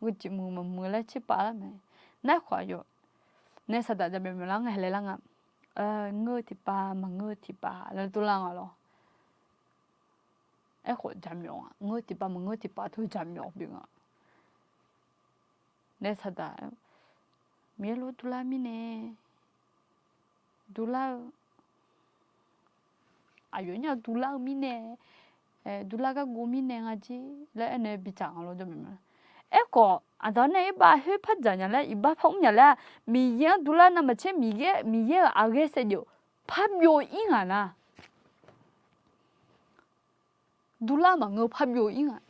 Geujeq muiq maqmuiq laer tserpav lar mae. Nar aerkhawf aqyawf nae saqdaq jaqmyawf myawf lar ngae haeq laer lar nga. Ngeur-eu tiqpav maqngeur-eu tiqpav laer dur lar nga lawr. Aerkhawf jaqmyawf nga, ngeur-eu tiqpav maqngeur-eu tiqpav teu jaqmyawf pyeuf nga. Nae saqdaq, Miqyaer lof durlar mirnae, durlar-eu, aqyawf nya durlar-eu mirnae, durlar gargov mirnae nga jer laer aernae bidzaq nga lawr jawr mae. Aerkhawf aqda nae iqbax khoer par dzaq nya laer, iqbax par mr nya laer-aq, Miqyaer-anr durlar navmaqtser Miqyaer, Miqyaer-euq aqghae saevdzeuf parbyov ir ngaq nar, durlar maqngeur parbyov ir ngaq.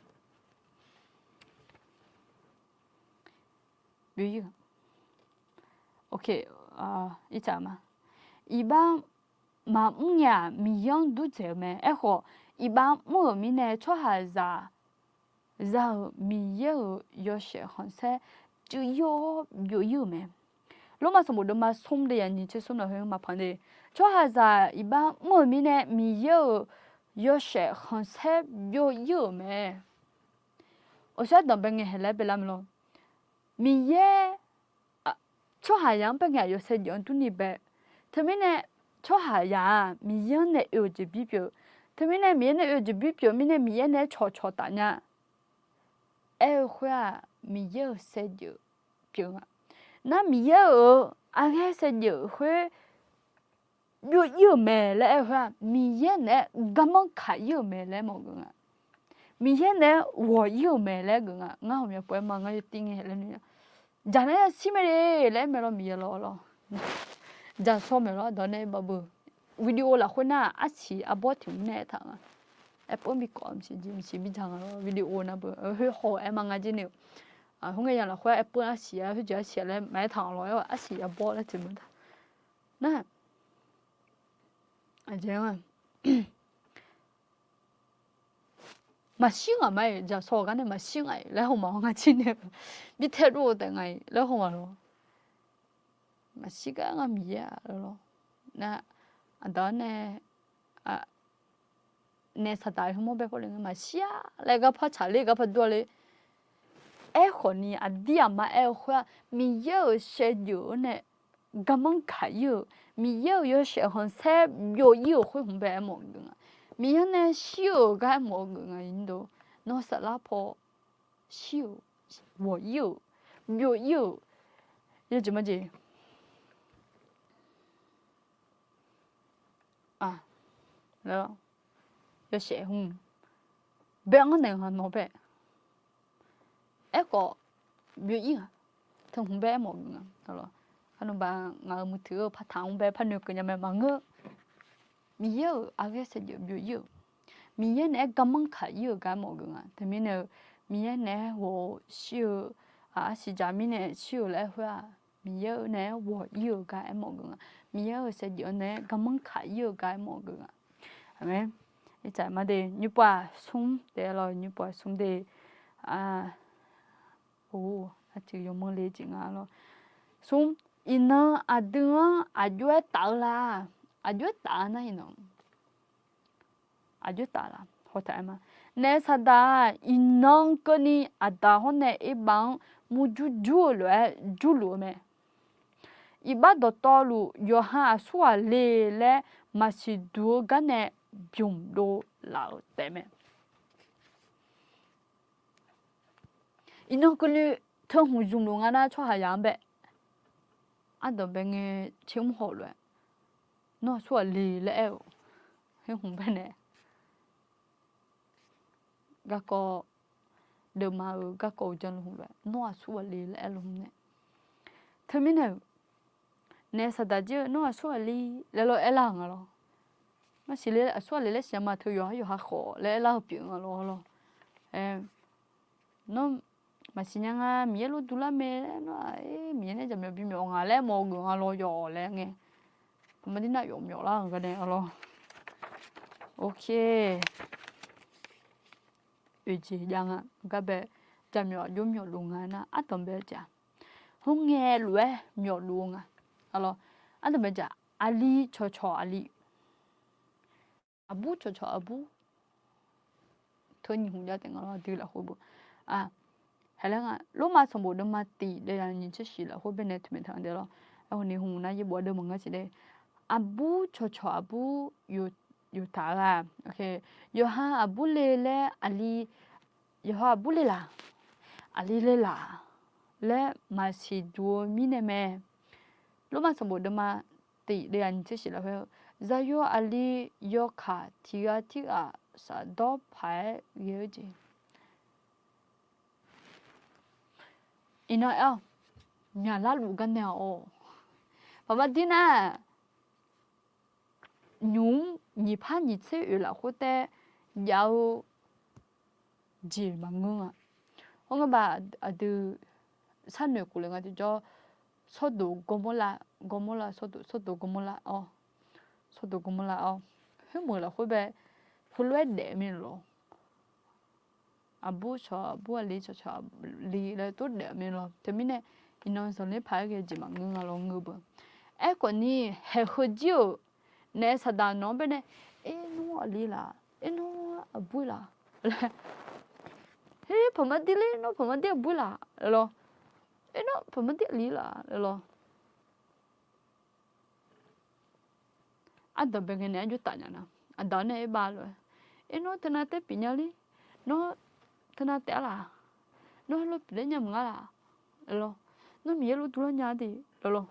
Byov ir-a. Ok, ircaf ma. Iqbax maqmr nya-aq Miqyaer-anr durdzaeq-eu mae. Aerkhawf iqbax mr-euq mirnae tsawrhaqzaq za-euq Miqyaer-euq yawshaef khanqsaer cuiv ir-awr byov ir-euq mae. Lormav sanqbof deuvma smr de yaqnyiq tser smr lafkhoer maqpanq de. Tsawrhaqzaq iqbax mr-euq mirnae Miqyaer-euq yawshaef khanqsaer byov ir-euq mae. Awqshaer danqbae ngae haeq laer bae lar mae lawr. Miqyaer tsawrhaqzaq-anr bae ngae aqyawf saevdzeuf-anr durni bae. Teumirnae tsawrhaqzaq-aq Miqyaer-anr nae oe-euq jeq bipyeuf. Teumirnae Miqyaer nae oe-euq jeq bipyeuf mirnae Miqyaer nae-aer cawqcawq taf nya. Aer-eu khoer-aq Miqyaer-euq saevdzeuf pyeuf nga. Nar Miqyaer-euq arghaer saevdzeuf khoer byov ir-euq mae laer aer-eu khoer-aq Miqyaer naeq-aer garmanr kaq ir-euq mae laer mawf geuf nga. Miqyaer naeq-aer ghawq ir-euq mae laer geuf nga. Ngar ghawqmya pov-aer ma, ngar yawtiv ngae laer noeq-a. Jaq nae-aer shir mae le laer aer mae lawr, Miqyaer lawr lawr. Jaq shaw maeq lawr, dawq nae bav beu. Video lafkhoer nar arsiq arbawr tiq mr nae aertaq nga. Aerpov bi kawv maqsiq jeq maqsiq bi jaq nga lawr, video nar beu. Khoer haw-aer ma ngar jir ni-eu. Khoerngae ya lafkhoer aerpov arsiq-a, khoerjeq arsiq-a laer maqaer taq nga lawr, aer arsiq arbawr laer tiq mr taq. Nar, aqjeq nga. maqshir ngaq ma-iq, jaqsawq gar nae maqshir ngaq-iq laer haw ma-awr nga jir nae, bi taedov-eu taef nga-iq laer haw ma lawr. Maqshir gar nga Miqyaer-aq lawr. Nar, aqda-awr nae, naef saqdaq heu mawr bae pawle nga maqshir-a laer garpar tsaqler garpar dur-a le. Aerkhawf ni aqdir aqma aer-eu khoer-aq, Miqyaer-euq shaevdzeuf-anr nae garmanr kaq ir-euq, Miqyaer-euq yawshaef khanqsaer byov ir-euq khoer hmq bae aermawf geuf nga. Miqyaer nae shir-euq gar aermawf-eu geuf nga. Nawr saflar paw shir-euq, ghawq ir-euq, byov ir-euq, yawjeq majeq yawshaef hmq bae-anr naeq nga nawq bae. Aerkhawf, byov ir-aq, teu hmq bae aermawf geuf nga. Kharnov ba ngaq-euq muiq teu-eu partaq-anr bae parnoeq keuv nya mae maqngeur. Miqyaer-euq arghaer saevdzeuf byov ir-euq, Miqyaer naeq-aer garmanr kaq ir-euq gar aermawf geuf nga. Teumirnae-eu, Miqyaer naeq-aer ghawq shir-eu, arsiq jaq mirnae shir-euq laer khoer-aq, Miqyaer-eu naeq-aer ghawq ir-euq gar aermawf geuf nga. Miqyaer-euq saevdzeuf-anr naeq-aer garmanr kaq ir-euq gar aermawf geuf nga. Aqmeq. Iqtsaq ma de nymrpov-aq smr taef-a lawr, nymrpov-aq smr de, or, aqcuiv yawmanr le jeq nga lawr. Smr, iqnan aqdui-anr aqjox-aer taf-eu la? Aqjox-aer taf-a nar iqnan aqjox-aer taf la? Hawtaq-aer ma. Naef saqdaq-aq iqnan keuvni aqda hawr nae erbav-anr murjur jur-eu lof-aer jurluf-eu mae. Iqbax dawqtawvluf yawqha aqsurghaq le laer maqsiq duq-eu gar nae bymq dov laf-euq taef mae. Iqnan keuvni teu hmq zmq luf nga nar tsawrhaq yaq-anr bae ardanq bae ngae tser mr haw lof-aer, nawr aqsurghaq le laer aer-euq, her hmq bae nae garkawv, deuvma-euq garkawv uqdzan luf hmq lof-aer nawr aqsurghaq le laer aer luf hmq nae. Teumirnae-euq, naef saqdaq jir-eu nawr aqsurghaq le laer lawr aerlar-euq nga lawr. Maqsiq le aqsurghaq le laer siqnya ma teu yawqha yawqha khawf laer aerlar-eu pyeuf nga lawr lawr. Nawr maqsiq nya nga Miqyaer lof durlar mae laer nawr-aq, Miqyaer nae jaqmyawf bimyawf nga laer mawf-eu geuf nga lawr yawf laer ngae. Paqmadir nar yawf myawf lar-euq gar nae lawr. Ok. Oeq jeq jav nga gar bae, jaqmyawf aqjox myawf luf nga nar ardanq bae-eu jeq-aq, hmq ngae lof-aer myawf luf-eu nga. Ardanq bae jeq-aq, aqli cawqcawq aqli, aqbur cawqcawq aqbur, teu nyiq hmq jav taef nga lawr aqdui lafkhoer bu. Haeq laer nga Lormav sanqbof deuvma tiq deuvya nyiq tser shif lafkhoer bae nae teumaeq taq nga de lawr. Aerkhawf ni hmq nar yaerbof-a deuvma ngar siq de, aqbur cawqcawq aqbur yawtaq-eu-aq, yawqha aqbur le laer aqli, yawqha aqbur le laq, aqli le laq laer maqsiq duq-eu mirnae mae. Lormav sanqbof deuvma tiq deuvya nyiq tser shif lafkhoer, zaqyo aqli yawkaq tiq ghaq tirghaq shafdawr paq-aer ghae-eu jeq. Iqnan aer-awq, myaqlar luf gar nae-awq. Paqmadir nar, nymq mr nyiq par nyiq tser oeq lafkhoer taef jav-eu jeq maqngeur nga. Hawr ngar ba aqdui sharnoeq khof le nga tiqjawr, Sawrdoq Gawrmawrlav, Gawrmawrlav Sawrdoq, Sawrdoq Gawrmawrlav-awr, Sawrdoq Gawrmawrlav-awr, khoermeuq lafkhoer bae heulof-aer daef-eu mae lawr. Aqbur cawq aqbur aqli cawqcawq aqli laer tov daef-eu mae lawr. Teumirnae iqnan zanqler paq-aer ghae jeq maqngeur nga lawr ngeur beu. Aerkhawf ni, haeq heu jir-euq naef saqdaq nawq-anr bae nae, Ernmr aqli laq, ernmr aqbur laq laer, Her paqmadir ler, nawr paqmadir aqbur laq laer lawr, Ernmr paqmadir aqli laq laer lawr. Ardanq bae ngae naeq-aer jov taf nya nar, aqda-awr nae aer bav lof-aer, Ernmr teunav taef pyeuf nya ler, nawr teunav taef-a laq, nawr heulof pyeufler nya maqngar laq laer lawr, nawr Miqyaer lof durlar nya de laer lawr.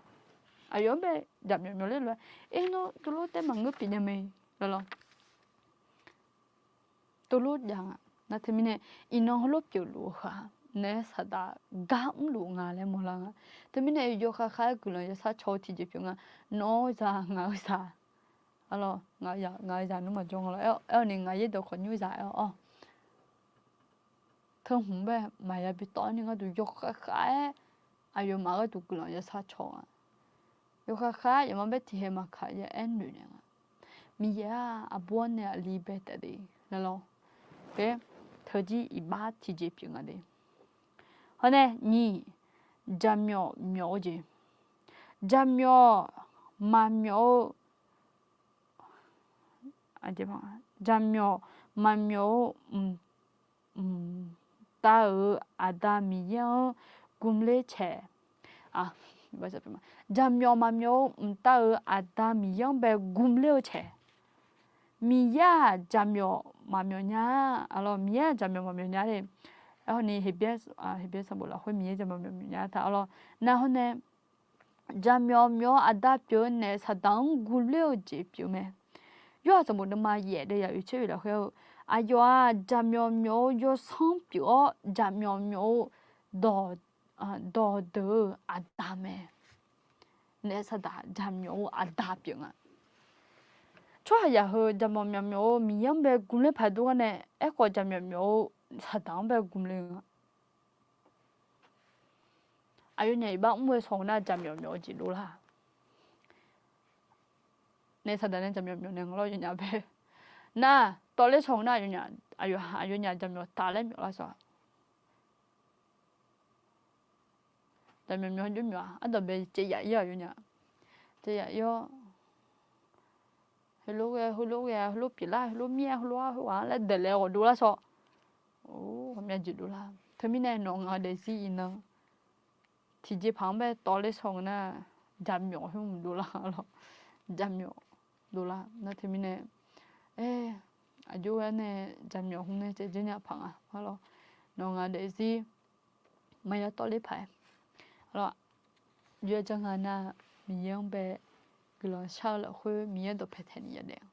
Aqyawf-anr bae jaqmyawf myawf ler lof-aer, Ernmr teulof taef maqngeur pyeuf nya mae laer lawr. Teulof jav nga. Nar teumirnae, iqnan heulof pyeufluf-eu khaq naef saqdaq gar mrluf nga laer mawrlar nga. Teumirnae yawkhav khav-aer guiqlanq yashar caw-eu tiqjeq pyeuf nga. Nawq-eu zaq ngaq-eu zaq, arlawr, ngaq-eu zaq nmr maqjawr nga lawr. Aer-awq ni ngaq yaerdawq khawf nymr zaq aer-awq. Teu hmq bae maqya bi tawv-ar ni gharduq yawkhav khav-aer aqyawfmaf gharduq guiqlanq yashar caw nga. Yawkhav khav-aer aqyawfmaf bae tiqhae maqkaq ya aer noeq naeq nga. Miqyaer-aq aqbur-anr nae aqli bae taef de laer lawr. Khoer, teudir iqbax tiqjeq pyeuf nga de. Hawr nae nyiq, jaqmyawf myawf-eu jeq. Jaqmyawf maqmyawf-eu, jaqmyawf maqmyawf-eu mqtav-euq Aqda Miqyaer-anr gumler caeq. Jaqmyawf maqmyawf-eu mqtav-euq Aqda Miqyaer-anr bae gumler-eu caeq. Miqyaer-aq jaqmyawf maqmyawf nya. Arlawr, Miqyaer-aq jaqmyawf maqmyawf nya le. Aerkhawf ni Heqbyaer, Heqbyaer sanqbof lafkhoer Miqyaer jaqmyawf maqmyawf nya taq arlawr. Nar hawr nae, jaqmyawf myawf-eu Aqda pyeuf-eu naef Saqdaq-anr guvler-eu jeq pyeuf mae. Yorhaq sanqbof deuvma yaef deuv yaq oeq tser oeq lafkhoer-eu, aqyawf-aq jaqmyawf myawf-eu yawsanr pyeuf-awr, jaqmyawf myawf-eu dawq, dawqdeuq-eu Aqda mae. Naef Saqdaq jaqmyawf-eu Aqda pyeuf nga. Tsawrhaqzaq heu jaqmyawf myawf myawf-eu Miqyaer-anr bae guvler paq dur gar nae, aerkhawf jaqmyawf myawf-eu Saqdaq-anr bae guvler nga. Aqyawfnyaf iqbax mr-eu shawq nar jaqmyawf myawf-eu jeq dovlar. Naef Saqdaq nae jaqmyawf myawf naeq nga lawr yawnyaf bae. Nar tawvler shawq nar aqyawfnyaf, aqyawfnyaf jaqmyawf taf laer myawf lar shawq-a. Jaqmyawf myawf jawr myawf-a ardanqbae caev yaf ir-awq yawnyaf. Caev yaf ir-awr, heulof ghae heulof ghae-a heulof pyeuflar heulof mir-aer heulof-aer heughaq-anr laer daeqlaef ghawqdov lar shawq. Or, ghawqmya jeq dovlar. Teumirnae nawq ngaq-eu daefzir iqnan tiqjeqpaq-anr bae tawvler shawq nga nar, jaqmyawf khoer mq dovlar lawr. Jaqmyawf dovlar nar teumirnae, aer, aqjox ghae nae jaqmyawf hmq nae caevdzer nya paq nga lawr. Nawq ngaq-eu daefzir maqya tawvler paq-aer lawr. Yawjar nga nar, Miqyaer-anr bae guiqlanq shar-eu lafkhoer Miqyaer dawqpae taeq ni yadaef-a.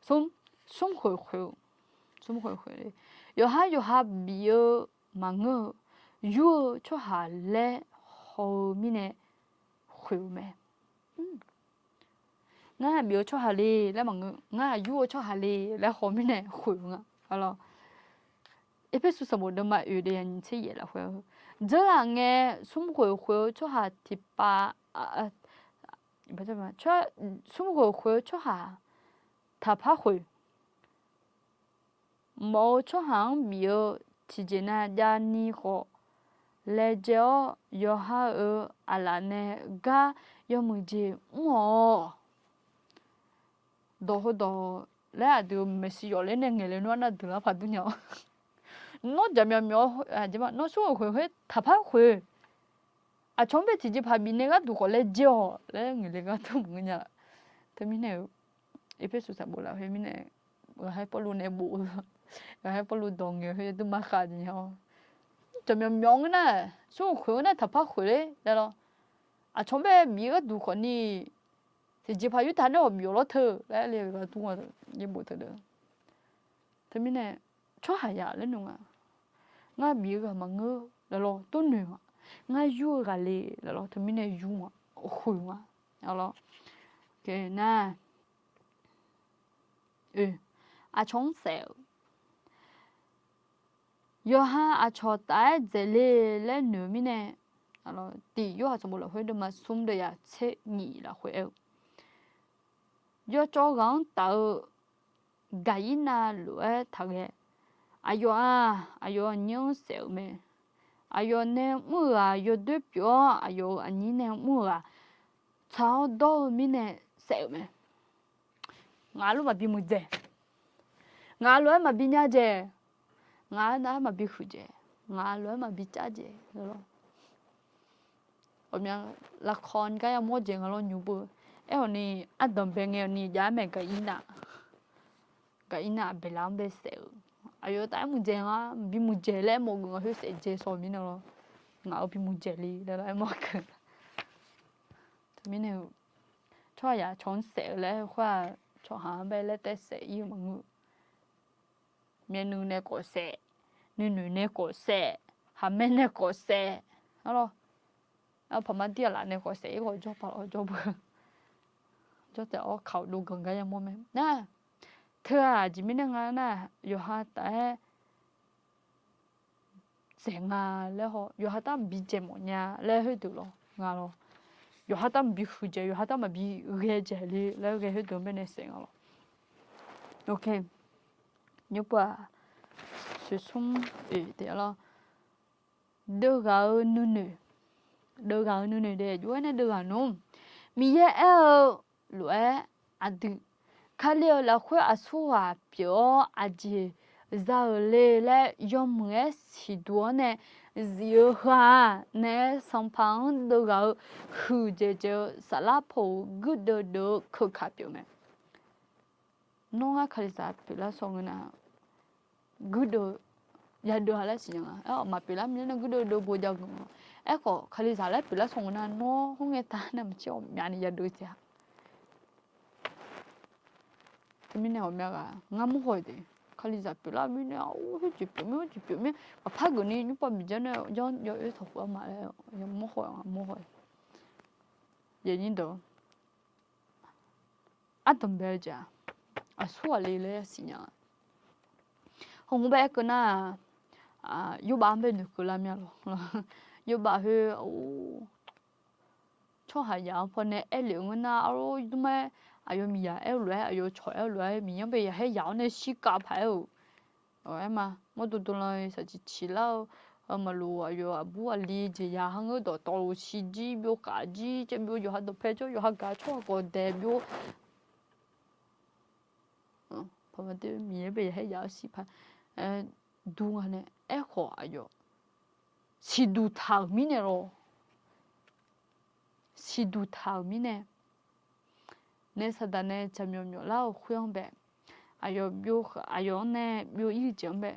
Smr, smr khoeq khoeq-eu, smr khoeq khoeq-eu, yawqhar yawqha bif-eu maqngeur-eu, yur-eu tsawrhaq laer haw-eu mirnae khoeq-eu mae. Ngar bif-eu tsawrhaq le laer maqngeur, ngar yur-eu tsawrhaq le laer haw mirnae khoeq-eu nga. Erpersu sanqbof deuvma oeq deuv yaq nyiq tser yaef lafkhoer-eu, dzeurlaf ngae smr khoeq khoeq-eu tsawrhaq tiqpav, smr khoeq khoeq-eu tsawrhaq taqpar khoeq. Mawf-eu tsawrhaq-anr bif-eu tiqjeq nav javni khawf laejae-awr, yawqha-euq aqlaf nae gar yawmuiq jeq mr-awq. Dawq heudawq laer aqdui-euq maeqshi yawf ler nae ngaeq le nmr-a nar deuq lar paq dur nya-awr, nawr jaqmyawf myawf, nawr smr khoeq khoeq khoer taqpar khoeq, aqcawq-anr bae tiqjeqpaq bifnaeq gharduq khawf laejae-awq laer ngaeq le gharduq maqngeur nya. Teumirnae-eu, Erpersu sanqbof lafkhoer mirnae, ghaqkhaer Pawrluv nae bof-eu, ghaqkhaer Pawrluv dawq ngaeq-eu khoer duima khav jeq nya-awr, jaqmyawf myawf ngeur nar, smr khoeq ngeur nar taqpar khoeq ler laer lawr. Aqcawq-anr bae bif gharduq khawfni, tiqjeqpaq yurtaq nae awq bif-awq lawr teu laer le-eu gharduq-a, yaerbof teudeuq. Teumirnae, tsawrhaqzaq laer noeq nga. Ngar bif-eu ghaq maqngeur laer lawr tov noeq nga. Ngar yur-eu ghaq le laer lawr teumirnae yur nga, khoeq nga. Nar, aqcawq-anr saef-euq yawqha aqcawq taf-aer dzaeq le laer noeq-eu mirnae, tiq yorhaq sanqbof lafkhoer deuvma smr deuv yaq tser nyiq lafkhoer aer-eu, yawcawv ghaq-anr taf-eu Gaqirnav lof-aer taqghae. Aqyawf-aq, aqyawf aqnyir-anr saef-euq mae. Aqyawf nae mr-euq ghaq yawdoer pyeuf-awr, aqyawf-euq aqnyir nae mr-euq ghaq tsaq-awr dawr-eu mirnae saef-euq mae. Ngaq lof maqbi muiqdzaeq. Ngaq lof-aer maqbi nya dzaeq. Ngaq-aer nav-aer maqbi huiqdzaeq. Ngaq lof-aer maqbi cav dzaeq. Ghawqmya lafkawr ni gar yamawr dzaeq nga lawr nymr beu. Aerkhawf ni, ardanq bae ngae-awq ni jav-aer mae Gaqirnav. Gaqirnav Aqbeqlav-anr bae saef-euq. Aqyawf taf-aer muiqdzaeq nga, bi muiqdzaeq laer aermawf geuf nga khoer saef dzae shaw-eu mirnae lawr. Ngaq-euq bi muiqdzaeq le laer lawr aermawf geuf. Teumirnae-eu, tsawrhaqzaq cawq-anr saef-eu laer khoer-aq, tsawrhaq-anr bae laer taef saef ir-eu maqngeur. Myavnuiv nae khawf saef, nuinoeq nae khawf saef, khaqmae nae khawf saef, arlawr, paqma dir aqlaf nae khawf saef ir khawf jawr paq lawr jawr beu. Jawr taef-awr kaq-euq dov ganq gar yamawr mae nar. Teu-aq aqjeq mirnae nga nar, yawqha taf-aer dzaeq nga laer haw, yawqha tar maqbi dzaeq mawf nya laer khoerdeuq lawr nga lawr. Yawqha tar maqbi huiqdzaeq, yawqha tar maqbi ghae dzaeq le laer ghae khoerdeuq-anr baenae saef nga lawr. Ok. Nymr beu-aq, Toeqsmr oeq taef-a lawr. Deuvghaq-eu nuinoeq, deuvghaq-eu nuinoeq deuq aqjox-aer nae deuvghaq nmr. Miqyaer aer-eu lof-aer aqdui, Kali-euq lafkhoer aqsurghaq pyeuf-awr aqjeq za-euq le laer yawmuiq-aer siqduq-awr nae zif-eu heu-aq nae Sanqpaq-anr deuvghaq-eu huiqdzaeq dzaeq-eu saflar paw-euq guirdeuv deuv-eu keuka pyeuf mae. Nawr ngar Kalizaq pyeuflar saw ngeur nar, guirdeuv yadeuv-a laer siqnya nga. Aer-awq maqpyeuflar mirnae guirdeuv deuv bo jav geuf-a. Aerkhawf Kalizaq laer pyeuflar saw ngeur nar, nawr khoerngae ta nae maqtser ghawqmyani yadeuv taef-a. Teumirnae ghawqmya ghaq ngar mawrhaw-eu de. Kalizaq pyeuflar mirnae, or, khoerjeq pyeuf mir, khoerjeq pyeuf mir, maqpar geuf ni nymrpov miqdzaq nae yawr oer tawqkhof-a ma laer mawrhaw-a, mawrhaw-a. Aqnyir deuq, ardanq bae-eu jeq-aq, aqsurghaq le laer siqnya-a. Hawr-anr bae aer keuv nar-aq, yawrbav-anr bae noeqkeuv lar mir-a lawr. Yawrbav khoer, or, tsawrhaqzaq-anr pawnae aerlef-eu ngeur nar, arlor yurdur mar-aer aqyawf miqyaq aer-eu lof-aer, aqyawf cawq aer-eu lof-aer, Miqyaer-anr bae yaqhaer yaq-awr nae shirkav paq-aer-euq. Awq, aer ma, mawrdo dovlan-eu saqciq ciqlar-eu, maqlof aqyawf aqbur aqli jeqya ha ngeur dawqtawvluf shiq jir byov khav jir caev byov, yawqha dawqpae jawr, yawqha gaq tsawrhaq khawf daeq byov. Paq ma de, Miqyaer bae yaqhaer yaq-awr shirpaq dur nga nae, aerkhawf aqyawf siqduq taq-euq mirnae lawr. Siqduq taq-euq mirnae, nae saqdaq nae jaqmyawf myawflar-euq khoer-anr bae, aqyawf byov, aqyawf-anr nae byov ir-eu jeq-anr bae,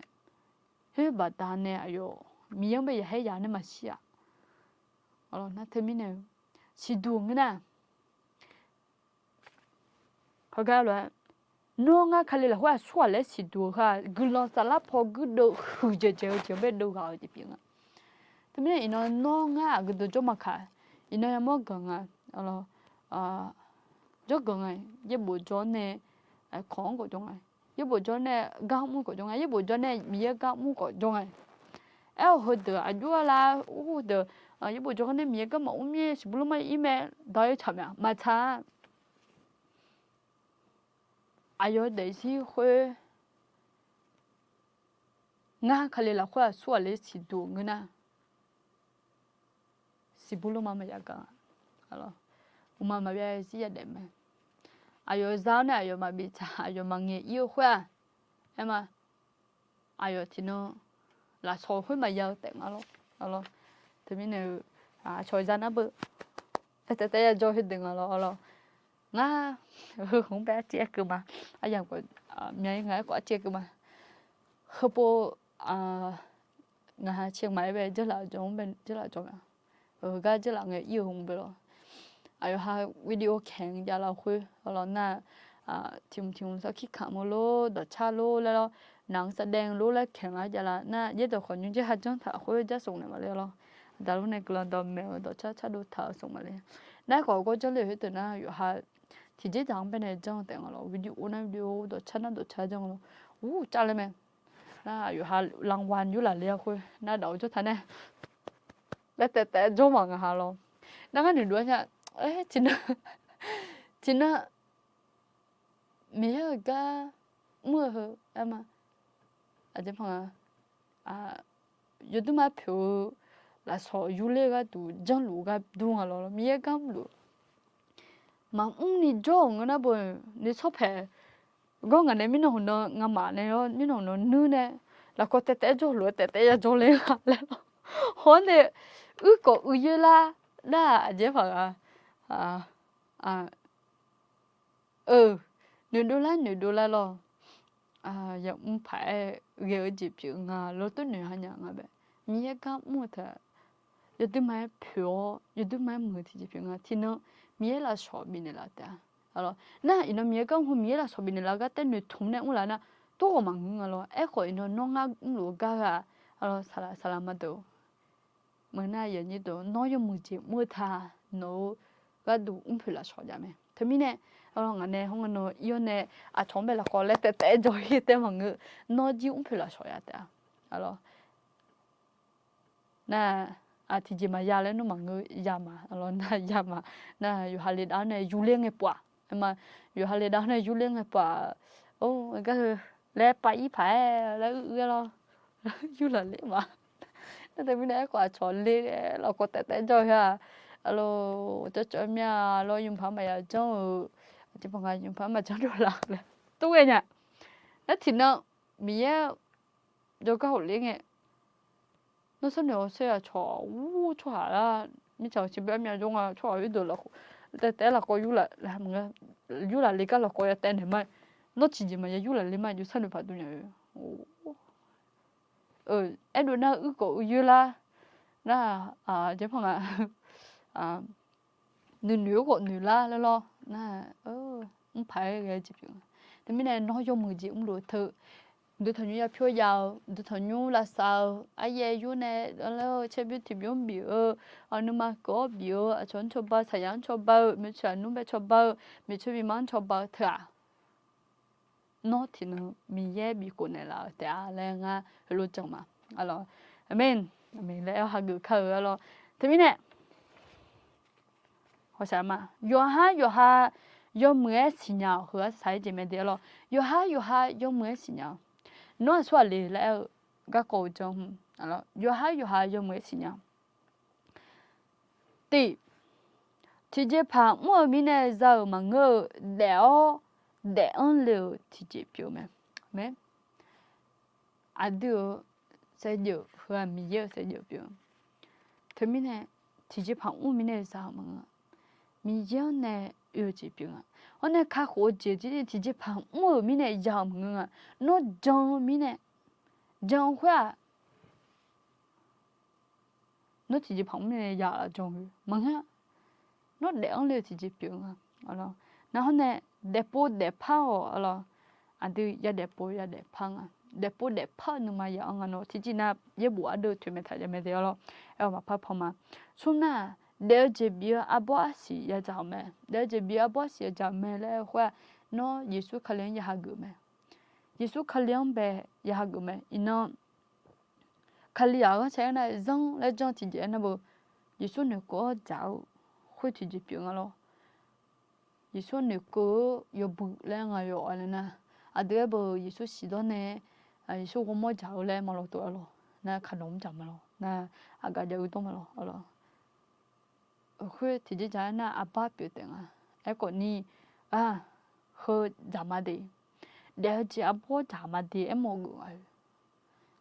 khoer baqda nae aqyawf Miqyaer-anr bae yaqhaer yaq nae maqshir-aq. Nar teumirnae siqduq ngeur nar, heugar lof-aer, nawr ngar Kali lafkhoer aqsurghaq laer siqduq-eu heu-aq, guiqlanq saflar paw guirdeuv huiqdzaeq dzaeq-eu jeq-anr bae deuvghaq-eu jeq pyeuf nga. Teumirnae iqnan nawr ngar aqgeu deuq jawr maqkaq, iqnan yamawr ganq nga, jawrganq nga, yaerbof jawr nae kawq-anr khawf jawr nga, yaerbof jawr nae gar mr khawf jawr nga, yaerbof jawr nae Miqyaer gar mr khawf jawr nga. Aer-awq heudeuq aqjox-a lar, or, heudeuq yaerbof jawr gar nae Miqyaer gar maqmr mir-a, siqbur lormav ir mae, dawq-ir tsaq mae-aq, maqtsaq-a. Aqyawf daefzir khoer, ngar Kali lafkhoer aqsurghaq laer siqduq ngeur nar, siqbur lormav maqya gar, uqma maqbyav zir yadaef mae. Aqyawf za-awr nae aqyawf maqbi tsaq, aqyawf maqngaeq ir-eu khoer-aq, aer ma, aqyawf tiqnan lafsawq khoer maqya-eu taef nga lawr. Teumirnae-eu, aqcawq za nar beu, taef taef taef ya jawr khoerdeuq nga lawr. Ngar heu hmq-anr bae arciv aer keuv ma. Aryamq khawf mya-ir nga, aerkhawf arciv aer keuv ma. Heupov ngaq ha เชียงใหม่-aer bae Jeurlaf jawr-anr bae Jeurlaf jawr mae-a. Heugar Jeurlaf ngae ir-eu hmq bae lawr. Aqyawf ha video แข่ง javlar khoer lawr nar, tiq hmq tiq hmq sarkir kamq-eu lor, dawqcar lor laer lawr, naq-anr sardaev lor laer แข่ง lar javlar nar, yaerdawq khawf nymrjir ha janr taq khoer jar smq naeq ma le lawr. Aqda lor nae guiqlanq dawq maeq-eu dawqcar cardov taq-eu smq ma le. Nar khawf gawr janr le khoerdeuq nar yawqha tiqjeq dzaq-anr bae nae janr-eu taef nga lawr, video nar video, dawqcar nar dawqcar janr-eu lawr. Ur, cav laer mae. Nar yawqha รางวัล yurlaf le-a khoer nar dawq-eu jawr taq nae laer taef taef jawr ma ngaq ha lawr. Nar ngar noeqdov-aer nya, tiqnan, tiqnan Miqyaer-euq gar mr-eu heu aer ma. Aqjeq paq nga, yawduima poeq-eu lafsawq yurler-eu gharduq janrluf-eu gar dur nga lawr, Miqyaer gar mrluf maqmr ni jawr-euq ngeur nar beu, ni tsawrpaeq gawr ngaq nae mirnan hmq nan ngamaf nae-awr mirnan hmq nan nuir nae, lafkawq taef taef-aer jawr lof-aer taef taef-aer ya jawr le nga laer lawr. Hawr nae uir kawf uiyoer lar nar-aq, aqjeq paq nga, eu, noeqdov lar noeqdov lar lawr. Yamr paq-aer ghae-eu jeq pyeuf nga lawr, tov noeq ha nya nga bae. Miqyaer gar mr-eu taq, yawduima-aer poeq-awr yawduima-aer muiq-eu tiqjeq pyeuf nga. Tiqnan Miqyaer lafsawq bifnaeq laf taef-a. Nar iqnan Miqyaer gar mr-eu, Miqyaer lafsawq bifnaeq laf gar taef noeqtmq nae mrlaf nar, tov ghawq maqngeur nga lawr. Aerkhawf iqnan nawr ngar mrluf-eu gar ghaq, saqlaq saqlaq ma deuq, meuq nar yanyir deuq, nawr yawmuiq jeq mr-eu taq, nawq-eu gharduq mrpoeq lafsawq jav mae. Teumirnae ngaq nae hawr nga nan ir-awr nae aqcawq-anr bae lafkawq laer taef taef-aer jawr-ir taef maqngeur. Nawr jir mrpoeq lafsawq jav taef-a. Nar, tiqjeq maqya laer nawr maqngeur, ya ma lawr, nar ya ma. Nar yawqha le dav-awr nae yurler ngae pov-aq, aer ma, yawqha le dav-awr nae yurler ngae pov-aq, or, gar heu laer pav ir paq-aer laer uir uir-aer lawr. yurlaf ler ma. Nar teumirnae aerkhawf aqcawq le lafkawv taef taef jawr-eu her-aq, arlawr, cawvcawv mya lawr, yawpaq maqya janr-euq, aqjeq paq nga yawpaq maqjanr dov laf laer tov ghae nya. Nar tiqnan Miqyaer jawrgar hawq ler ngae, nawr sharnoeq hawsher aqcawq ur tsawrhaq lar, mirtsaq-euq tiqbyan armyav jawr nga tsawrhaq yurdeuq lafkhof taef taef lafkawv yurlaf le gar lafkawv ya taev naeq ma. Nawr tiqjeq maqya yurlaf ler ma, jov sharnoeq paq dov nya-eu. Aerdov nar uir khawf uir yoer lar, nar, aqjeq paq nga, nuinoeq-aer khawf noeq lar laer lawr nar, mrpaq-aer ghae-eu jeq pyeuf nga. Teumirnae nawr yawmuiq jeq mrluf-eu teu, dui tanqnymr yapyawr ya-eu, dui tanqnymr lavsav-eu, aryaer yur nae, caerbymr tiqbymr bif-eu, nuima keuv-awr bif-eu, aqcawq-anr cawba-eu, saqyaq-anr cawba-eu, maeqtsoeq aqnmr bae cawba-eu, maeqtsoeq miqma-anr cawba-eu teu-aq, nawr tiqnan Miqyaer bifkhof naeqlaf-euq taef-a laer ngar heulof jan ma. Arlawr, aqmeq, aqmeq laer aer hageuf kar-eu arlawr. Teumirnae hawshaq ma, yawqhar yawqha yawmuiq-aer siqnya-awq heu-anr saq-aer jeq mae de arlawr. Yawqhar yawqha yawmuiq-aer siqnya-awq. Nawr aqsurghaq le laer aer-eu garkawv-eu jan, yawqhar yawqha yawmuiq-aer siqnya-awq. Tiq, tiqjeqpaq mr-euq mirnae za-euq maqngeur-eu, daef-awr daef-anr le-euq tiqjeq pyeuf-eu mae. Mae, aqdui-euq saevdzeuf heu-aq Miqyaer-euq saevdzeuf pyeuf-eu. Teumirnae tiqjeqpaq mr-eu mirnae za-euq maqngeur-a. Miqyaer-anr nae oe-eu jeq pyeuf nga. Hawr nae kakhof-eu jeq tiqjeqpaq mr-euq mirnae ya-euq maqngeur nga. Nawr jan-eu mirnae, jan-eu khoer-aq, nawr tiqjeqpaq mr nae ya laf jan-eu maqngeur-a. Nawr daef-anr le-eu tiqjeq pyeuf nga. Nar hawr nae daefpov daefpar-awq arlawr. Aqdui ya daefpov ya daefpar nga. Daefpov daefpar-eu nuima ya-anr nga nawr tiqjeq nar yaerbof ardeuv toeqmaeq taq jav mae de arlawr. Aer-awq maqpar pan ma. Smr nar-aq, daef-eu jeq bif-eu arbawr arsiq yadzaq-euq mae. Daef-eu jeq bif-eu arbawr arsiq yadzaq-euq mae laer aer-eu khoer-aq, nawr Yeqsur Kali-anr ya hageuf mae. Yeqsur Kali-anr bae ya hageuf mae. Iqnan Kalizaq ghanrcae aernar zanr laer janr tiqjeq aernar beu, Yeqsur noeqkeuv-awr dzaq-eu khoer tiqjeq pyeuf nga lawr. Yeqsur noeqkeuv-eu yawbui laer ngaq yawf-a laer nar, aqdui aer beu Yeqsur siqdawr nae, Yeqsur ghawrmawr dzaq-eu laer maqlawr tov-a lawr. Nar kaqnawq mr dzaq ma lawr. Nar aqgaf jav uirdawr ma lawr. Khoer tiqjeq dzaq aernar arbar pyeuf taef nga. Aerkhawf ni, a, heu dzaq ma de. Daef-eu jeq arbawr dzaq ma de aermawf geuf nga-eu.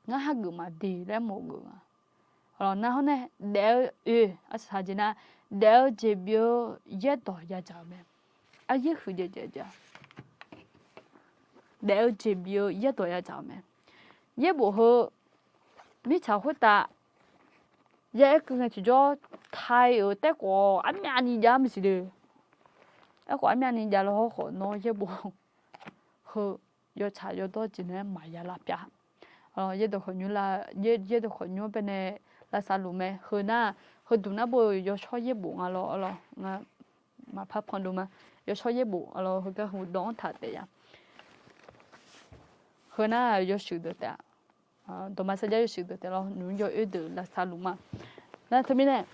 Ngar hageuf ma de laer aermawf geuf nga. Nar hawr nae daef-eu oe, arsaq jeq nar, daef-eu jeq bif-eu yaerdawq yadzaq-euq mae. Aryaer huiqdzaeq dzaeq-a. Daef-eu jeq bif-eu yaerdawq yadzaq-euq mae. Yaerbof heu mirtsaq khoertav ya aer keuv ngae tiqjawr, taiq-euq taerkhawf armyavni jav maqsiq de. Aerkhawf armyavni jav lawr hawrkhawf nawr yaerbof heu yawtsaq yawdawr jeq nae maqya lavpyav. Yaerdawq khawqnymr la, yaerdawq khawqnymr-anr baenae lavsav luf mae. Heu nar, heuduq nar beu yawshawr yaerbof nga lawr arlawr. Ngar maqpar pan dov ma. Yawshawr yaerbof arlawr, heugar hudawq-anr taq taef ya. Heu nar yawshuif deuq taef-a. Dawqma sarjax yawshuif deuq taef lawr, nymq-mr yawoer deuq lavsav luf ma. Nar teumirnae,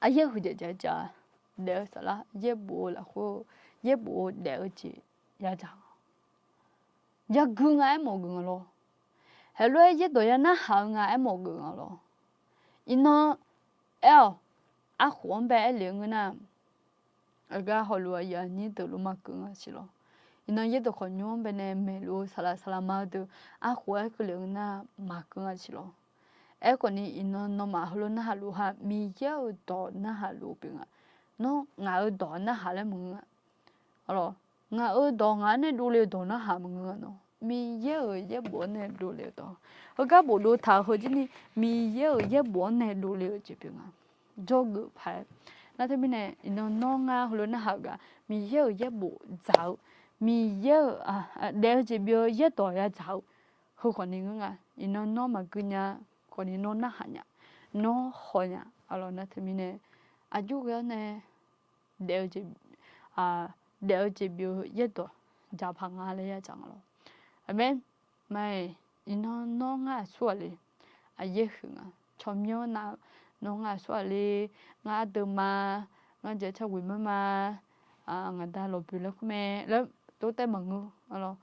aryaer huiqdzaeq dzaeq-a, daef-eu saflar yaerbof-eu lafkhoer, yaerbof-eu daef-eu jeq yadzaq-a. Yagui nga aermawf geuf nga lawr. Heulof-aer yaerdawq ya narhaq-eu nga aermawf geuf nga lawr. Iqnan aer-awq, arkhof-anr bae aerlef-eu ngeur nar, aqgar hawluf aqyuif aqnyir deuq luf maqkeuv nga siq lawr. Iqnan yaerdawq khawqnymr-anr baenae maeqluf-eu saqlaq saqlaq ma-eu deuq arkhof-aer keuvlef-eu ngeur nar maqkeuv nga siq lawr. Aerkhawf ni iqnan nawmaf heulof narhaq luf ha, Miqyaer-euq dawq narhaq luf pyeuf nga. Nawr ngaq-euq dawq narhaq laer maqngeur nga. Arlawr, ngaq-euq dawq ngaq-anr nae dovle-eu dawq narhaq maqngeur nga nawr, Miqyaer-euq yaerbof-anr nae dovle-eu dawq. Heugar bofdov taq-eu heu jir ni, Miqyaer-euq yaerbof-anr nae dovle-eu jeq pyeuf nga. Jawrgeuf paq-aer. Nar teumirnae iqnan nawr ngar heulof narhaq-eu gaq, Miqyaer-euq yaerbof dzaq-eu, Miqyaer-euq daef-eu jeq bif-eu yaerdawq yadzaq-eu heu khawf ni ngeur nga. Iqnan nawr maqgui nya khawf ni nawr narhaq nya, nawr haw nya. Arlawr nar teumirnae aqjox ghae-awr nae daef-eu jeq, daef-eu jeq bif-eu yaerdawq dzaq paq nga laer yadzaq nga lawr. Aqmeq. Maqaer, iqnan nawr ngar aqsurghaq le, aqyaer huiq nga. Tsawrmyanr nav, nawr ngar aqsurghaq le, ngar ardeuv ma, ngar jeq carghoeq mar ma, ngaqda lawqboeq laer kur mae laer tov taev maqngeur.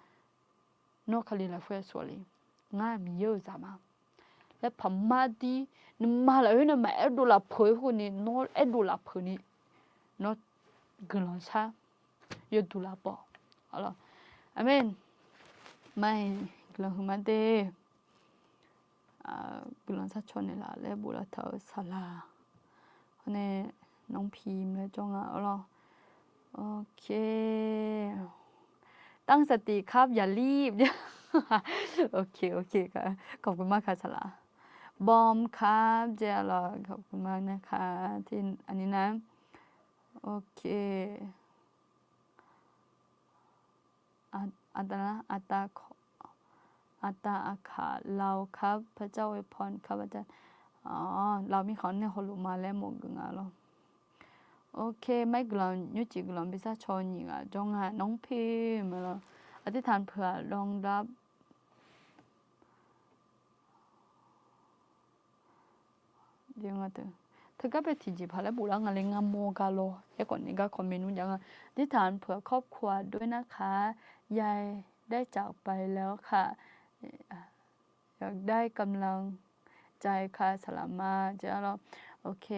Nawr Kali lafkhoer aqsurghaq le. Ngar Miqyaer-euq zaq ma laer paqma dir, nuima lafkhoer nae maqaer dov lafpeuq-eu khoer ni, nawr aer dov lafpeuq ni, nawr guiqlanq shar yawduq laf pawf. Aqmeq. Mar-iq guiqlanq huiqma de. Guiqlanq sharcaw naeqlaf laer bof lavtaq-eu saqlaq. Hawr nae nanrpiq mr laer jawr nga arlawr. Ok. ตั้งสติครับ อย่ารีบ Ok, ok. ขอบคุณมากค่ะ saqlaq. บอมครับ jeq arlawr, ขอบคุณมากนะคะ ที่อันนี้นะ Ok. Aqda, aqda, aqda, aqkaq, เราครับ พระเจ้าอวยพรครับอาจารย์. Lawq mirkhanq nae hawluf ma laer mawf geuf nga lawr. Ok, mar-iq guiqlanq nymrcif guiqlanq bi sharcaw nyiq ghaq jawr nga nanrpiq mr lawr. อธิษฐานเผื่อรองรับ Teugar bae tiqjeq paq laer bof lar nga le, ngamawr gar lawr aerkhawf ni gar คอมเมนต์ nmr jav nga. อธิษฐานเผื่อครอบครัวด้วยนะคะ ยายได้จากไปแล้วค่ะ อยากได้กำลังใจค่ะ saqlaq ma jeq arlawr. Ok.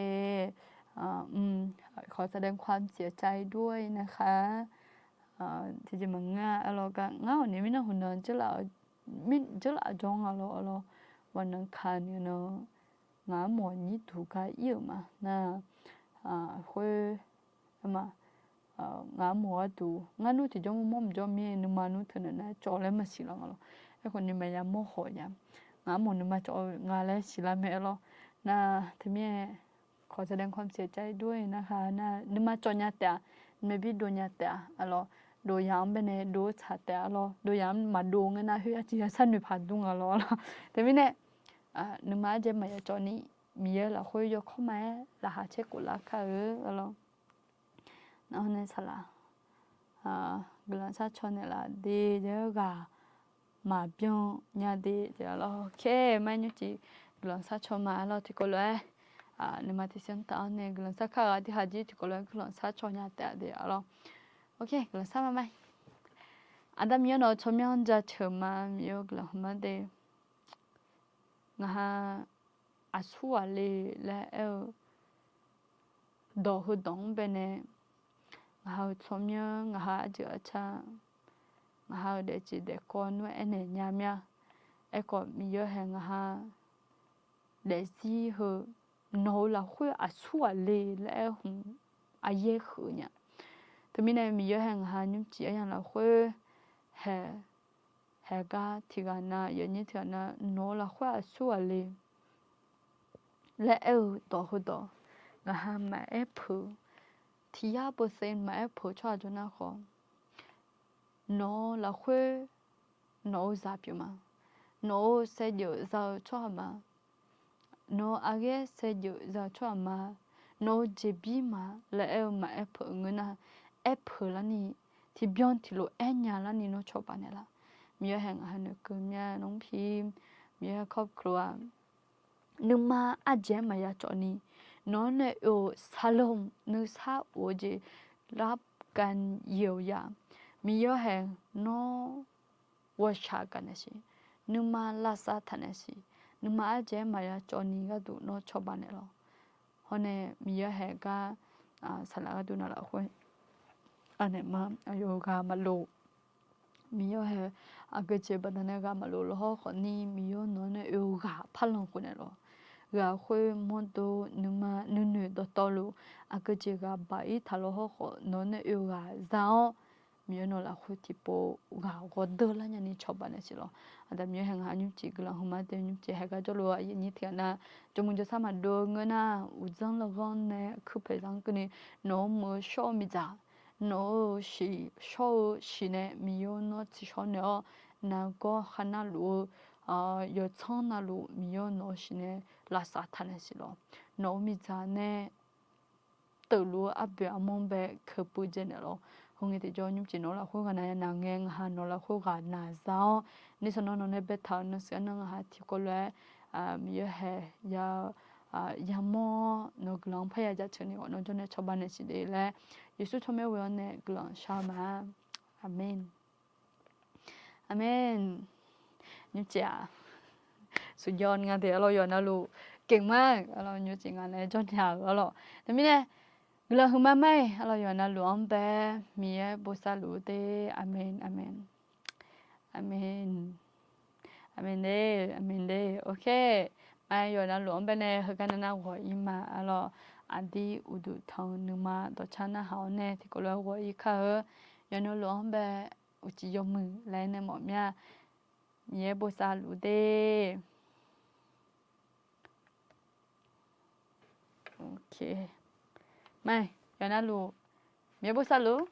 ขอแสดงความเสียใจด้วยนะคะ Tiqjeq maqngeur-a arlawr gar. Ngar awq ni mirnan hmq nan jeurlaf jawr nga lawr arlawr. วันอังคาร ni nan ngaq-anr mawq nyir duq gar ir-euq ma nar, khoer ma, ngaq-anr mawq gharduq ngar nmr tiqjawr mawr mawr maqjawr mir-aer nuima nmr teunaeq nar cawv laer maqsiq lar nga lawr. Aerkhawf ni maqya mawr hawq ya. Ngaq-anr mawq nuima cawv nga laer siqlar mae arlawr. Nar teumirnae ขอแสดงความเสียใจด้วยนะคะ nar nuima cawv nya taef-a, maerbir dov nya taef-a arlawr. Dov ya-anr baenae dov-eu tsaq taef arlawr. Dov ya-anr maqdov ngeur nar khoer arciv ya sharnoeq paq dur nga lawr arlawr. Teumirnae nuima arjaev maqya cawv ni, Miqyaer lafkhoer yawkawr ma-aer laqkhaq caer khof lar kar-eu arlawr. Nawr nae saqlaq guiqlanq sharcaw naeqlaf de, ghaq maqbyan nya de jeq arlawr. Khaer mar-aer nymrcif guiqlanq sharcaw ma arlawr. Tiqkawv lof-aer nuima tiqsiq-anr taf-awr nae guiqlanq sharkar ghaq tiqkhaq jir tiqkawv lof-aer guiqlanq sharcaw nya taef-a de arlawr. Ok, guiqlanq shar ma ma. Aqda Miqyaer nawq-eu tsawrmyanr jaceuq ma, Miqyaer-eu guiqlanq huiqma de. Ngaqha aqsur ghaq le laer aer-eu dawq heudawq-anr baenae, ngaqha-euq tsawrmyanr, ngaqha arjeuq arcar, ngaqha-euq daefceq daefkawv nmr-aer aernaeq nya mir-a. Aerkhawf Miqyaer hae ngaqha daefzir heu nawq-eu lafkhoer aqsur ghaq le laer aer hmq aqyaer huiq nya. Teumirnae Miqyaer hae ngaqha nymrcif aryamq lafkhoer hae haegar tiqghaq na, yawnyir tiqghaq na, nawq-eu lafkhoer aqsur ghaq le laer aer-eu dawq heudawq ngaqha maqaer peuq, tiq yar peuqse maqaer peuq tsawrhaq jawr nar khawf, nawq-eu lafkhoer nawq-eu zaq pyeuf ma. Nawq-eu saevdzeuf za-eu tsawrhaq ma. Nawq-eu aqghaer saevdzeuf za-eu tsawrhaq ma. Nawq-eu jeqbir ma laer aer-eu maqaer peuq ngeur nar, aer peuq larni, tiqbyan tiqlof aer nya larni nawr cawba naeqlaf. Miqyaer hae ngaqha noeqkeuv mya nmr pi, Miqyaer hae ครอบครัว-aq, nuima arjaev-aer maqya cawv ni, nawq-anr nae oe-euq saqlaq nuisar of-eu jeq รับการเยียวยา. Miqyaer hae nawr ghawqshaq gaq naeqsiq, nuima lavsav taq naeqsiq, nuima arjaev-aer maqya cawv ni gharduq nawr cawba naeqlaf. Hawr nae Miqyaer hae gar saqlaq gharduq navlaf khoer anaeq ma, aqyawf-eu ghaq maqlof. Miqyaer hae aqgeujeq baqdanae ghaq maqlof lawhawr khawfni, Miqyaer nawq-anr nae oe-eu ghaq parlanq khof naeqlaf. Ghaq khoer mawrdo nuima nuinoeq dawqtawvluf aqgeujeq ghaq baq-ir taq lawhawr khawf, nawq-anr nae oe-eu ghaq za-awr, Miqyaer nawq lafkhoer tiqpov ghaq ghawqdeuq lar nyani cawba naeqsiq lawq. Aqda Miqyaer hae ngaq-anr nymrcif guiqlanq hmq ma de, nymrcif haegar jawrluf aqyuif nyir tiqghaq na, jawrmuiq jawrsar maqdov-eu ngeur nar, uqdzanr larghanr nae kuirpaeq zanr keuvni, nawq-euq muiq-eu shawr-eu miqdzaq, nawq-euq shiq shawr-eu shiq nae Miqyaer nawr tsiqshawr naeq-awr, nargawr kharnar luf-eu yawtsanr navluf Miqyaer nawq-euq shiq nae lavsav taq naeqsiq lawq. Nawq-euq miqdzaq nae teufluf-eu arboeq armawr bae keupuiv dzae naeqlaf. Heungae tiqjawr nymrcif nawq lafkhoer ghaqnaq ya naq ngae, ngaqha nawq lafkhoer ghaqnaq za-awr, nishawq nawr nawq nae baetaq-euq nuisiq arnan ngaqha tiqkawv lof-aer Miqyaer hae ya-eu yamawr-awr nawq-eu guiqlanq parya jaceuq ni ghawf nawr jawrnae cawba naeqsiq de laer, Yeqsur tsawrmyanr ghoe-awr nae guiqlanq shar ma. Aqmeq. Aqmeq. Nymrcif-aq, สุดยอด nga de arlawq. Yawqha navluf gaeq ma arlawq, nymrcif ngaq nae jawr nya-euq arlawq. Teumirnae guiqlanq huiqma ma-iq arlawq, yawqha navluf-anr bae Miqyaer bosav luf-eu de. Aqmeq, aqmeq. Aqmeq, aqmeq de, aqmeq de. Ok, ma yawqha navluf-anr bae nae heugar nar nar ghawq-ir ma arlawq. Aqdir uqduq tanq-eu nuima dawqcar narhaq-awr nae tiqkawv lof-aer ghawq-ir kar-eu. Yawqha navluf-anr bae uqcif yawmuiq laer nae mawf mir-a. Miqyaer bosav luf de. Ok, ma yawqha navluf Miqyaer bosav luf.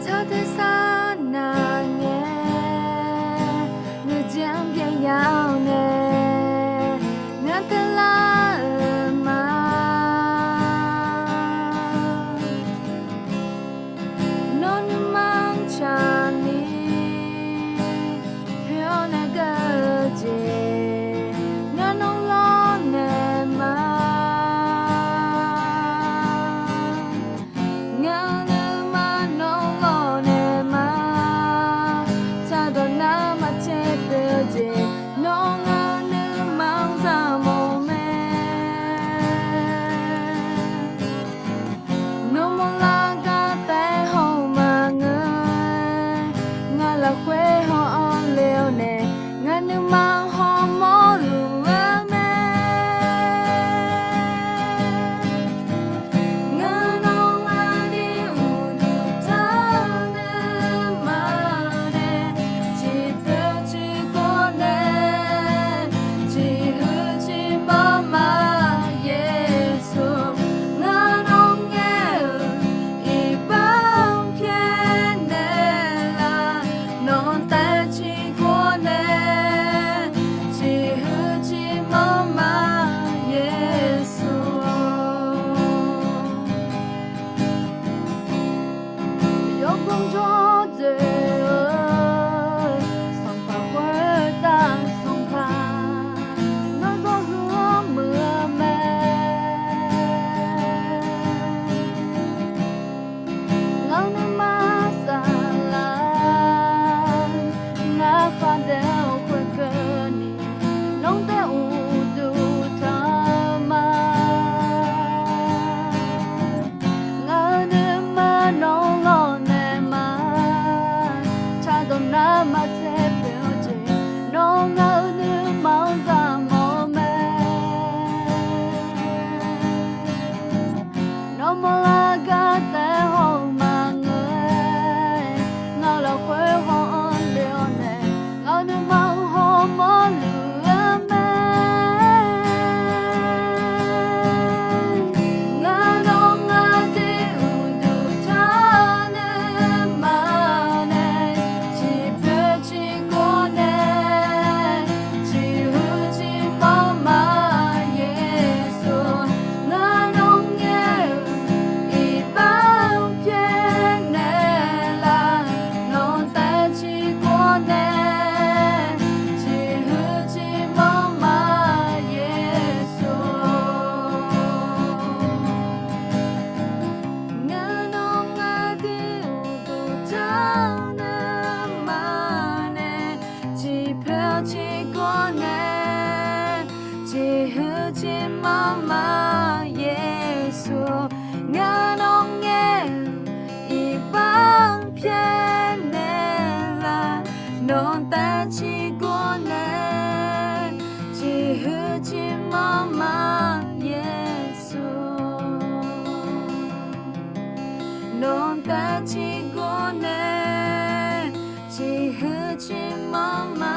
Tsawrhaq tersar nar ngae, nuijan byaev ya-awr nae, ngar teular-euq ma. Nawr nuima-anr tsaqni, poeq-awr nae geur-eu jeq, ngar nawr lawrnaeq ma. Ngar nuima nawr lawrnaeq ma. Tsaqdawq nar maqtser poeq-eu jeq, nawr ngar nuima-anr zaqmawf mae. Nawmaf lar gar taef haw-eu maqngeur. Ngar lafkhoer haw-anr le-awr nae, ngar nuima hawmawr luf-eu mae. Ngar nawr aqdir uqduq tanq nuima nae, ciqpoeq ciqkawv nae, ciqhuiq ciqmanr ma Yeqsur. Ngar nawr ngaer-euq iqbax pyaeqnaeq laf, nawq taef ciqkawv nae, ciqhuiq ciqmanr ma Yeqsur. Yawqghaq jawrdeuq-eu, Sanqpaq khoertav Sanqpaq, nawr zawr huiq-awr muiq-eu mae. Ngar nuima saflar, ngar khar daef-eu khoerkeuvni, nawr taef uqduq tanq ma. Ngaq-euq nuima nawr lawrnaeq ma. Tsaqdawq nar maqtser poeq-eu jeq, nawr ngaq-euq nuima-anr zaqmawf-eu mae. Nawmaf lar gar taef haw-eu maqngeur-a. Ngaq lafkhoer haw-anr le-awr nae, ngaq-euq nuima-anr hawmawr luf-eu mae. Ngar nawr aqdir uqduq tanq nuima nae, ciqpoeq ciqkawv nae, ciqhuiq ciqmanr ma Yeqsur. Ngar nawr ngaer-euq iqbax pyaeqnaeq laf, nawq taef ciqkawv nae, ciqhuiq ciqmanr ma Yeqsur. Ngar nawr aqdir uqduq tanq nuima nae, ciqpoeq ciqkawv nae, ciqhuiq ciqmanr ma Yeqsur. Ngar nawr ngaer-euq iqbax pyaeqnaeq laf, nawq taef ciqkawv nae, ciqhuiq ciqmanr ma Yeqsur. Nawq taef ciqkawv nae, ciqhuiq ciqmanr ma